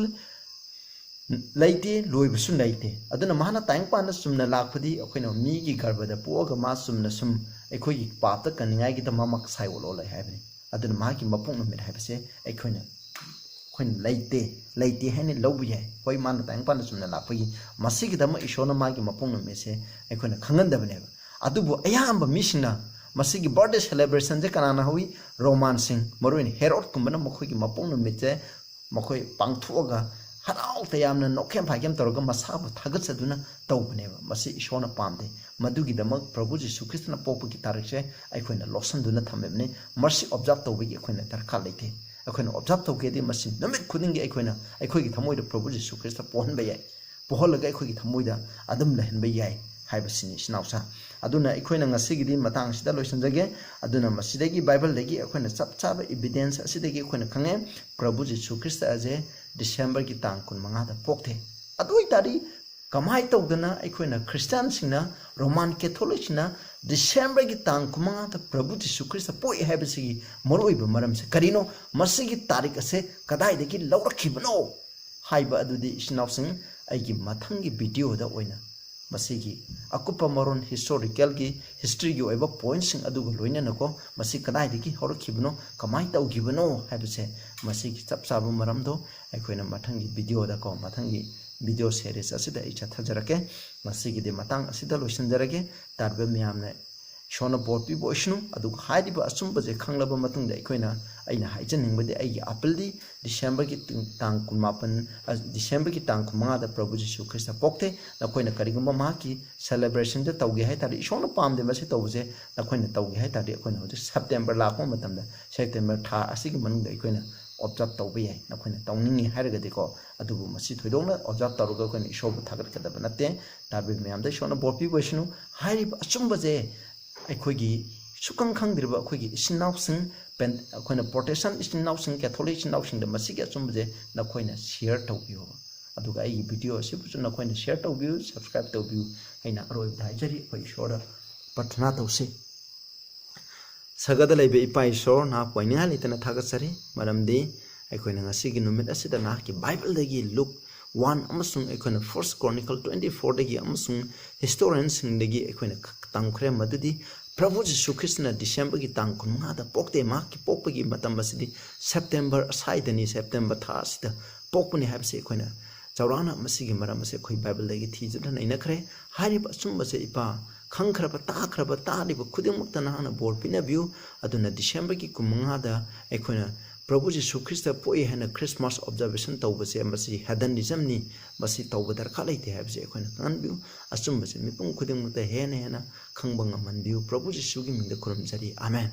ꯂꯩꯇꯦ, ꯂꯣꯏꯕꯁꯨ ꯂꯩꯇꯦ꯫ ꯑꯗꯨꯅ ꯃꯍꯥꯛꯅ ꯇꯥꯏꯕꯪꯄꯥꯟꯗ ꯆꯨꯝꯅ ꯂꯥꯛꯄꯗꯤ ꯑꯩꯈꯣꯏꯅ ꯃꯤꯒꯤ ꯒꯔꯚꯗ ꯄꯣꯛꯑꯒ ꯃꯥ ꯆꯨꯝꯅ ꯁꯨꯝ ꯑꯩꯈꯣꯏꯒꯤ ꯄꯥꯞꯇ ꯀꯟꯅꯤꯡꯉꯥꯏꯒꯤꯗꯃꯛ ꯁꯥꯏ ꯑꯣꯜꯂꯛꯑꯣ ꯂꯩ ꯍꯥꯏꯕꯅꯤ꯫ ꯑꯗꯨꯅ ꯃꯍꯥꯛꯀꯤ ꯃꯄꯣꯛ ꯅꯨꯃꯤꯠ ꯍꯥꯏꯕꯁꯦ ꯑꯩꯈꯣꯏꯅ ꯑꯩꯈꯣꯏꯅ ꯂꯩꯇꯦ, ꯂꯩꯇꯦ ꯍꯥꯏꯅ ꯂꯧꯕ ꯌꯥꯏ꯫ ꯍꯣꯏ, ꯃꯥꯅ ꯇꯥꯏꯕꯪꯄꯥꯟꯗ ꯆꯨꯝꯅ ꯂꯥꯛꯄꯒꯤ ꯃꯁꯤꯒꯤꯗꯃꯛ ꯏꯁꯣꯔꯅ ꯃꯥꯒꯤ ꯃꯄꯣꯛ ꯅꯨꯃꯤꯠꯁꯦ ꯑꯩꯈꯣꯏꯅ ꯈꯪꯍꯟꯗꯕꯅꯦꯕ꯫ ꯑꯗꯨꯕꯨ ꯑꯌꯥꯝꯕ ꯃꯤꯁꯤꯡꯅ ꯃꯁꯤꯒꯤ ꯕꯥꯔꯗꯦ ꯁꯦꯂꯦꯕ꯭ꯔꯦꯁꯟꯁꯦ ꯀꯅꯥꯅ ꯍꯧꯏ? ꯔꯣꯃꯥꯟꯁꯤꯡ, ꯃꯔꯨꯑꯣꯏꯅ ꯍꯦꯔꯣꯗꯀꯨꯝꯕꯅ ꯃꯈꯣꯏꯒꯤ ꯃꯄꯣꯛ ꯅꯨꯃꯤꯠꯁꯦ ꯃꯈꯣꯏ ꯄꯥꯡꯊꯣꯛꯑꯒ ꯍꯔꯥꯎ ꯇꯌꯥꯝꯅ ꯅꯣꯛꯈꯦꯝ ꯐꯥꯏꯈꯦꯝ ꯇꯧꯔꯒ ꯃꯁꯥꯕꯨ ꯊꯥꯒꯠꯆꯗꯨꯅ ꯇꯧꯕꯅꯦꯕ꯫ ꯃꯁꯤ ꯏꯁꯣꯔꯅ ꯄꯥꯝꯗꯦ꯫ ꯃꯗꯨꯒꯤꯗꯃꯛ ꯄ꯭ꯔꯚꯨ ꯖꯤꯁꯨ ꯈ꯭ꯔꯤꯁꯇꯅ ꯄꯣꯛꯄꯒꯤ ꯇꯥꯔꯤꯛꯁꯦ ꯑꯩꯈꯣꯏꯅ ꯂꯣꯠꯁꯤꯟꯗꯨꯅ ꯊꯝꯃꯤꯕꯅꯤ꯫ ꯃꯁꯤ ꯑꯣꯕꯖꯥꯔꯕ ꯇꯧꯕꯒꯤ ꯑꯩꯈꯣꯏꯅ ꯗꯔꯀꯥꯔ ꯂꯩꯇꯦ꯫ ꯑꯩꯈꯣꯏꯅ ꯑꯣꯕꯖꯥꯔꯕ ꯇꯧꯒꯦꯗꯤ ꯃꯁꯤ ꯅꯨꯃꯤꯠ ꯈꯨꯗꯤꯡꯒꯤ ꯑꯩꯈꯣꯏꯅ ꯑꯩꯈꯣꯏꯒꯤ ꯊꯃꯣꯏꯗ ꯄ꯭ꯔꯚꯨ ꯖꯤꯁꯨ ꯈ꯭ꯔꯤꯁꯇ ꯄꯣꯛꯍꯟꯕ ꯌꯥꯏ, ꯄꯣꯛꯍꯜꯂꯒ ꯑꯩꯈꯣꯏꯒꯤ ꯊꯃꯣꯏꯗ ꯑꯗꯨꯝ ꯂꯩꯍꯟꯕ ꯌꯥꯏ ꯍꯥꯏꯕꯁꯤꯅꯤ, ꯏꯆꯤꯟ ꯏꯅꯥꯎꯁꯥ꯫ ꯑꯗꯨꯅ ꯑꯩꯈꯣꯏꯅ ꯉꯁꯤꯒꯤꯗꯤ ꯃꯇꯥꯡ ꯑꯁꯤꯗ ꯂꯣꯏꯁꯤꯟꯖꯒꯦ꯫ ꯑꯗꯨꯅ ꯃꯁꯤꯗꯒꯤ, ꯕꯥꯏꯕꯜꯗꯒꯤ ꯑꯩꯈꯣꯏꯅ ꯆꯞ ꯆꯥꯕ ꯏꯕꯤꯗꯦꯟꯁ ꯑꯁꯤꯗꯒꯤ ꯑꯩꯈꯣꯏꯅ ꯈꯪꯉꯦ, ꯄ꯭ꯔꯚꯨ ꯖꯤꯁꯨ ꯈ꯭ꯔꯤꯁꯇ ꯑꯁꯦ ꯗꯤꯁꯦꯝꯕꯔꯒꯤ ꯇꯥꯡ ꯀꯨꯟꯃꯉꯥꯗ ꯄꯣꯛꯇꯦ꯫ ꯑꯗꯨ ꯑꯣꯏꯇꯥꯔꯗꯤ ꯀꯃꯥꯏꯅ ꯇꯧꯗꯅ ꯑꯩꯈꯣꯏꯅ ꯈ꯭ꯔꯤꯁꯇꯤꯌꯥꯟꯁꯤꯡꯅ, ꯔꯣꯃꯥꯟ ꯀꯦꯊꯣꯂꯤꯛꯁꯤꯡꯅ ꯗꯤꯁꯦꯝꯕꯔꯒꯤ ꯇꯥꯡ ꯀꯨꯟꯃꯉꯥꯗ ꯄ꯭ꯔꯚꯨ ꯖꯤꯁꯨ ꯈ꯭ꯔꯤꯁꯇ ꯄꯣꯛꯏ ꯍꯥꯏꯕꯁꯤꯒꯤ ꯃꯔꯨꯑꯣꯏꯕ ꯃꯔꯝꯁꯦ ꯀꯔꯤꯅꯣ? ꯃꯁꯤꯒꯤ ꯇꯥꯔꯤꯛ ꯑꯁꯦ ꯀꯗꯥꯏꯗꯒꯤ ꯂꯧꯔꯛꯈꯤꯕꯅꯣ ꯍꯥꯏꯕ ꯑꯗꯨꯗꯤ, ꯏꯆꯤꯟ ꯏꯅꯥꯎꯁꯤꯡ, ꯑꯩꯒꯤ ꯃꯊꯪꯒꯤ ꯚꯤꯗꯤꯑꯣꯗ ꯑꯣꯏꯅ ꯃꯁꯤꯒꯤ ꯑꯀꯨꯞꯄ ꯃꯔꯣꯟ, ꯍꯤꯁꯇꯣꯔꯤꯀꯦꯜꯒꯤ, ꯍꯤꯁꯇ꯭ꯔꯤꯒꯤ ꯑꯣꯏꯕ ꯄꯣꯏꯟꯠꯁꯤꯡ ꯑꯗꯨꯒ ꯂꯣꯏꯅꯅꯀꯣ, ꯃꯁꯤ ꯀꯗꯥꯏꯗꯒꯤ ꯍꯧꯔꯛꯈꯤꯕꯅꯣ, ꯀꯃꯥꯏꯅ ꯇꯧꯈꯤꯕꯅꯣ ꯍꯥꯏꯕꯁꯦ, ꯃꯁꯤꯒꯤ ꯆꯞ ꯆꯥꯕ ꯃꯔꯝꯗꯣ ꯑꯩꯈꯣꯏꯅ ꯃꯊꯪꯒꯤ ꯚꯤꯗꯤꯑꯣꯗꯀꯣ, ꯃꯊꯪꯒꯤ ꯚꯤꯗꯤꯑꯣ ꯁꯦꯔꯤꯁ ꯑꯁꯤꯗ ꯑꯩ ꯆꯠꯊꯖꯔꯛꯀꯦ꯫ ꯉꯁꯤꯒꯤꯗꯤ ꯃꯇꯥꯡ ꯑꯁꯤꯗ ꯂꯣꯏꯁꯤꯟꯖꯔꯒꯦ꯫ ꯇꯥꯔꯤꯕ ꯃꯌꯥꯝꯅ ꯏꯁꯣꯔꯅ ꯕꯣꯔ ꯄꯤꯕ ꯑꯣꯏꯁꯅꯨ꯫ ꯑꯗꯨꯒ ꯍꯥꯏꯔꯤꯕ ꯑꯆꯨꯝꯕꯁꯦ ꯈꯪꯂꯕ ꯃꯇꯨꯡꯗ ꯑꯩꯈꯣꯏꯅ, ꯑꯩꯅ ꯍꯥꯏꯖꯅꯤꯡꯕꯗꯤ, ꯑꯩꯒꯤ ꯑꯥꯄꯤꯜꯗꯤ ꯗꯤꯁꯦꯝꯕꯔꯒꯤ ꯇꯤꯡ-, ꯇꯥꯡ ꯀꯨꯟꯃꯥꯄꯟ, ꯑ, ꯗꯤꯁꯦꯝꯕꯔꯒꯤ ꯇꯥꯡ ꯀꯨꯟꯃꯉꯥꯗ ꯄ꯭ꯔꯚꯨ ꯖꯤꯁꯨ ꯈ꯭ꯔꯤꯁꯇ ꯄꯣꯛꯇꯦ꯫ ꯅꯈꯣꯏꯅ ꯀꯔꯤꯒꯨꯝꯕ ꯃꯍꯥꯛꯀꯤ ꯁꯦꯂꯦꯕ꯭ꯔꯦꯁꯟꯗ ꯇꯧꯒꯦ ꯍꯥꯏ ꯇꯥꯔꯗꯤ, ꯏꯁꯣꯔꯅ ꯄꯥꯝꯗꯦ ꯃꯁꯤ ꯇꯧꯕꯁꯦ, ꯅꯈꯣꯏꯅ ꯇꯧꯒꯦ ꯍꯥꯏ ꯇꯥꯔꯗꯤ, ꯑꯩꯈꯣꯏꯅ ꯍꯧꯖꯤꯛ ꯁꯦꯞꯇꯦꯝꯕꯔ ꯂꯥꯛꯄ ꯃꯇꯝꯗ, ꯁꯦꯞꯇꯦꯝꯕꯔ ꯊꯥ ꯑꯁꯤꯒꯤ ꯃꯅꯨꯡꯗ ꯑꯩꯈꯣꯏꯅ ꯑꯣꯕꯖꯥꯔꯕ ꯇꯧꯕ ꯌꯥꯏ, ꯅꯈꯣꯏꯅ ꯇꯧꯅꯤꯡꯉꯤ ꯍꯥꯏꯔꯒꯗꯤꯀꯣ꯫ ꯑꯗꯨꯕꯨ ꯃꯁꯤ ꯊꯣꯏꯗꯣꯛꯅ ꯑꯣꯕꯖꯥꯔꯕ ꯇꯧꯔꯒ ꯑꯩꯈꯣꯏꯅ ꯏꯁꯣꯔꯕꯨ ꯊꯥꯒꯠꯀꯗꯕ ꯅꯠꯇꯦ꯫ ꯇꯥꯕꯤꯕ ꯃꯌꯥꯝꯗ ꯏꯁꯣꯔꯅ ꯕꯣꯔ ꯄꯤꯕ ꯑꯣꯏꯁꯅꯨ꯫ ꯍꯥꯏꯔꯤꯕ ꯑꯆꯨꯝꯕꯁꯦ ꯑꯩꯈꯣꯏꯒꯤ ꯁꯨꯛꯈꯪ ꯈꯪꯗ꯭ꯔꯤꯕ ꯑꯩꯈꯣꯏꯒꯤ ꯏꯆꯤꯟ ꯏꯅꯥꯎꯁꯤꯡ, ꯄꯦꯟ-, ꯑꯩꯈꯣꯏꯅ ꯄ꯭ꯔꯣꯇꯦꯁꯇꯥꯟ ꯏꯆꯤꯟ ꯏꯅꯥꯎꯁꯤꯡ, ꯀꯦꯊꯣꯂꯤꯛ ꯏꯆꯤꯟ ꯏꯅꯥꯎꯁꯤꯡꯗ ꯃꯁꯤꯒꯤ ꯑꯆꯨꯝꯕꯁꯦ ꯅꯈꯣꯏꯅ ꯁꯤꯌꯔ ꯇꯧꯕꯤꯌꯨ꯫ ꯑꯗꯨꯒ ꯑꯩꯒꯤ ꯚꯤꯗꯤꯑꯣ ꯑꯁꯤꯕꯨꯁꯨ ꯅꯈꯣꯏꯅ ꯁꯤꯌꯔ ꯇꯧꯕꯤꯌꯨ, ꯁꯕꯁꯀ꯭ꯔꯥꯏꯕ ꯇꯧꯕꯤꯌꯨ꯫ ꯑꯩꯅ ꯑꯔꯣꯏꯕꯗ ꯍꯥꯏꯖꯔꯤ, ꯑꯩꯈꯣꯏ ꯏꯁꯣꯔꯗ ꯄ꯭ꯔꯊꯅꯥ ꯇꯧꯁꯤ꯫ ꯁꯔꯒꯗ ꯂꯩꯕ ꯏꯄꯥ ꯏꯁꯣꯔ, ꯅꯍꯥꯛꯄꯨ ꯑꯩ ꯅꯤꯡꯍꯥ ꯂꯩꯇꯅ ꯊꯥꯒꯠꯆꯔꯤ, ꯃꯔꯝꯗꯤ ꯑꯩꯈꯣꯏꯅ ꯉꯁꯤꯒꯤ ꯅꯨꯃꯤꯠ ꯑꯁꯤꯗ ꯅꯍꯥꯛꯀꯤ ꯕꯥꯏꯕꯜꯗꯒꯤ ꯂꯨꯛ ꯋꯥꯟ ꯑꯃꯁꯨꯡ ꯑꯩꯈꯣꯏꯅ ꯐꯥꯔꯁ ꯀ꯭ꯔꯣꯅꯤꯀꯜ ꯇ꯭ꯋꯦꯟꯇꯤ ꯐꯣꯔꯗꯒꯤ ꯑꯃꯁꯨꯡ ꯍꯤꯁꯇꯣꯔꯤꯌꯟꯁꯤꯡꯗꯒꯤ ꯑꯩꯈꯣꯏꯅ ꯈ-, ꯇꯝꯈ꯭ꯔꯦ꯫ ꯃꯗꯨꯗꯤ ꯄ꯭ꯔꯚꯨ ꯖꯤꯁꯨ ꯈ꯭ꯔꯤꯁꯇꯅ ꯗꯤꯁꯦꯝꯕꯔꯒꯤ ꯇꯥꯡ ꯀꯨꯟꯃꯉꯥꯗ ꯄꯣꯛꯇꯦ꯫ ꯃꯍꯥꯛꯀꯤ ꯄꯣꯛꯄꯒꯤ ꯃꯇꯝ ꯑꯁꯤꯗꯤ ꯁꯦꯞꯇꯦꯝꯕꯔ ꯑꯁ꯭ꯋꯥꯏꯗꯅꯤ, ꯁꯦꯞꯇꯦꯝꯕꯔ ꯊꯥ ꯑꯁꯤꯗ ꯄꯣꯛꯄꯅꯤ ꯍꯥꯏꯕꯁꯤ ꯑꯩꯈꯣꯏꯅ ꯆꯥꯎꯔꯥꯛꯅ ꯃꯁꯤꯒꯤ ꯃꯔꯝ ꯑꯁꯤ ꯑꯩꯈꯣꯏ ꯕꯥꯏꯕꯜꯗꯒꯤ ꯊꯤꯖꯗꯨꯅ ꯅꯩꯅꯈ꯭ꯔꯦ꯫ ꯍꯥꯏꯔꯤꯕ ꯑꯆꯨꯝꯕꯁꯦ ꯏꯄꯥ, ꯈꯪꯈ꯭ꯔꯕ, ꯇꯥꯈ꯭ꯔꯕ, ꯇꯥꯔꯤꯕ ꯈꯨꯗꯤꯡꯃꯛꯇ ꯅꯍꯥꯛꯅ ꯕꯣꯔ ꯄꯤꯅꯕꯤꯌꯨ꯫ ꯑꯗꯨꯅ ꯗꯤꯁꯦꯝꯕꯔꯒꯤ ꯀꯨꯟꯃꯉꯥꯗ ꯑꯩꯈꯣꯏꯅ ꯄ꯭ꯔꯚꯨ ꯖꯤꯁꯨ ꯈ꯭ꯔꯤꯁꯇ ꯄꯣꯛꯏ ꯍꯥꯏꯅ ꯈ꯭ꯔꯤꯁꯃꯥꯁ ꯑꯣꯕꯖꯥꯔꯕꯦꯁꯟ ꯇꯧꯕꯁꯦ, ꯃꯁꯤ ꯍꯦꯗꯟꯅꯤꯖꯝꯅꯤ, ꯃꯁꯤ ꯇꯧꯕ ꯗꯔꯀꯥꯔ ꯂꯩꯇꯦ ꯍꯥꯏꯕꯁꯦ ꯑꯩꯈꯣꯏꯅ ꯈꯪꯍꯟꯕꯤꯌꯨ꯫ ꯑꯆꯨꯝꯕꯁꯦ ꯃꯤꯄꯨꯝ ꯈꯨꯗꯤꯡꯃꯛꯇ ꯍꯦꯟꯅ ꯍꯦꯟꯅ ꯈꯪꯕ ꯉꯝꯍꯟꯕꯤꯌꯨ꯫ ꯄ꯭ꯔꯚꯨ ꯖꯤꯁꯨꯒꯤ ꯃꯤꯡꯗ ꯈꯨꯔꯨꯝꯖꯔꯤ, ꯑꯥꯃꯦꯟ꯫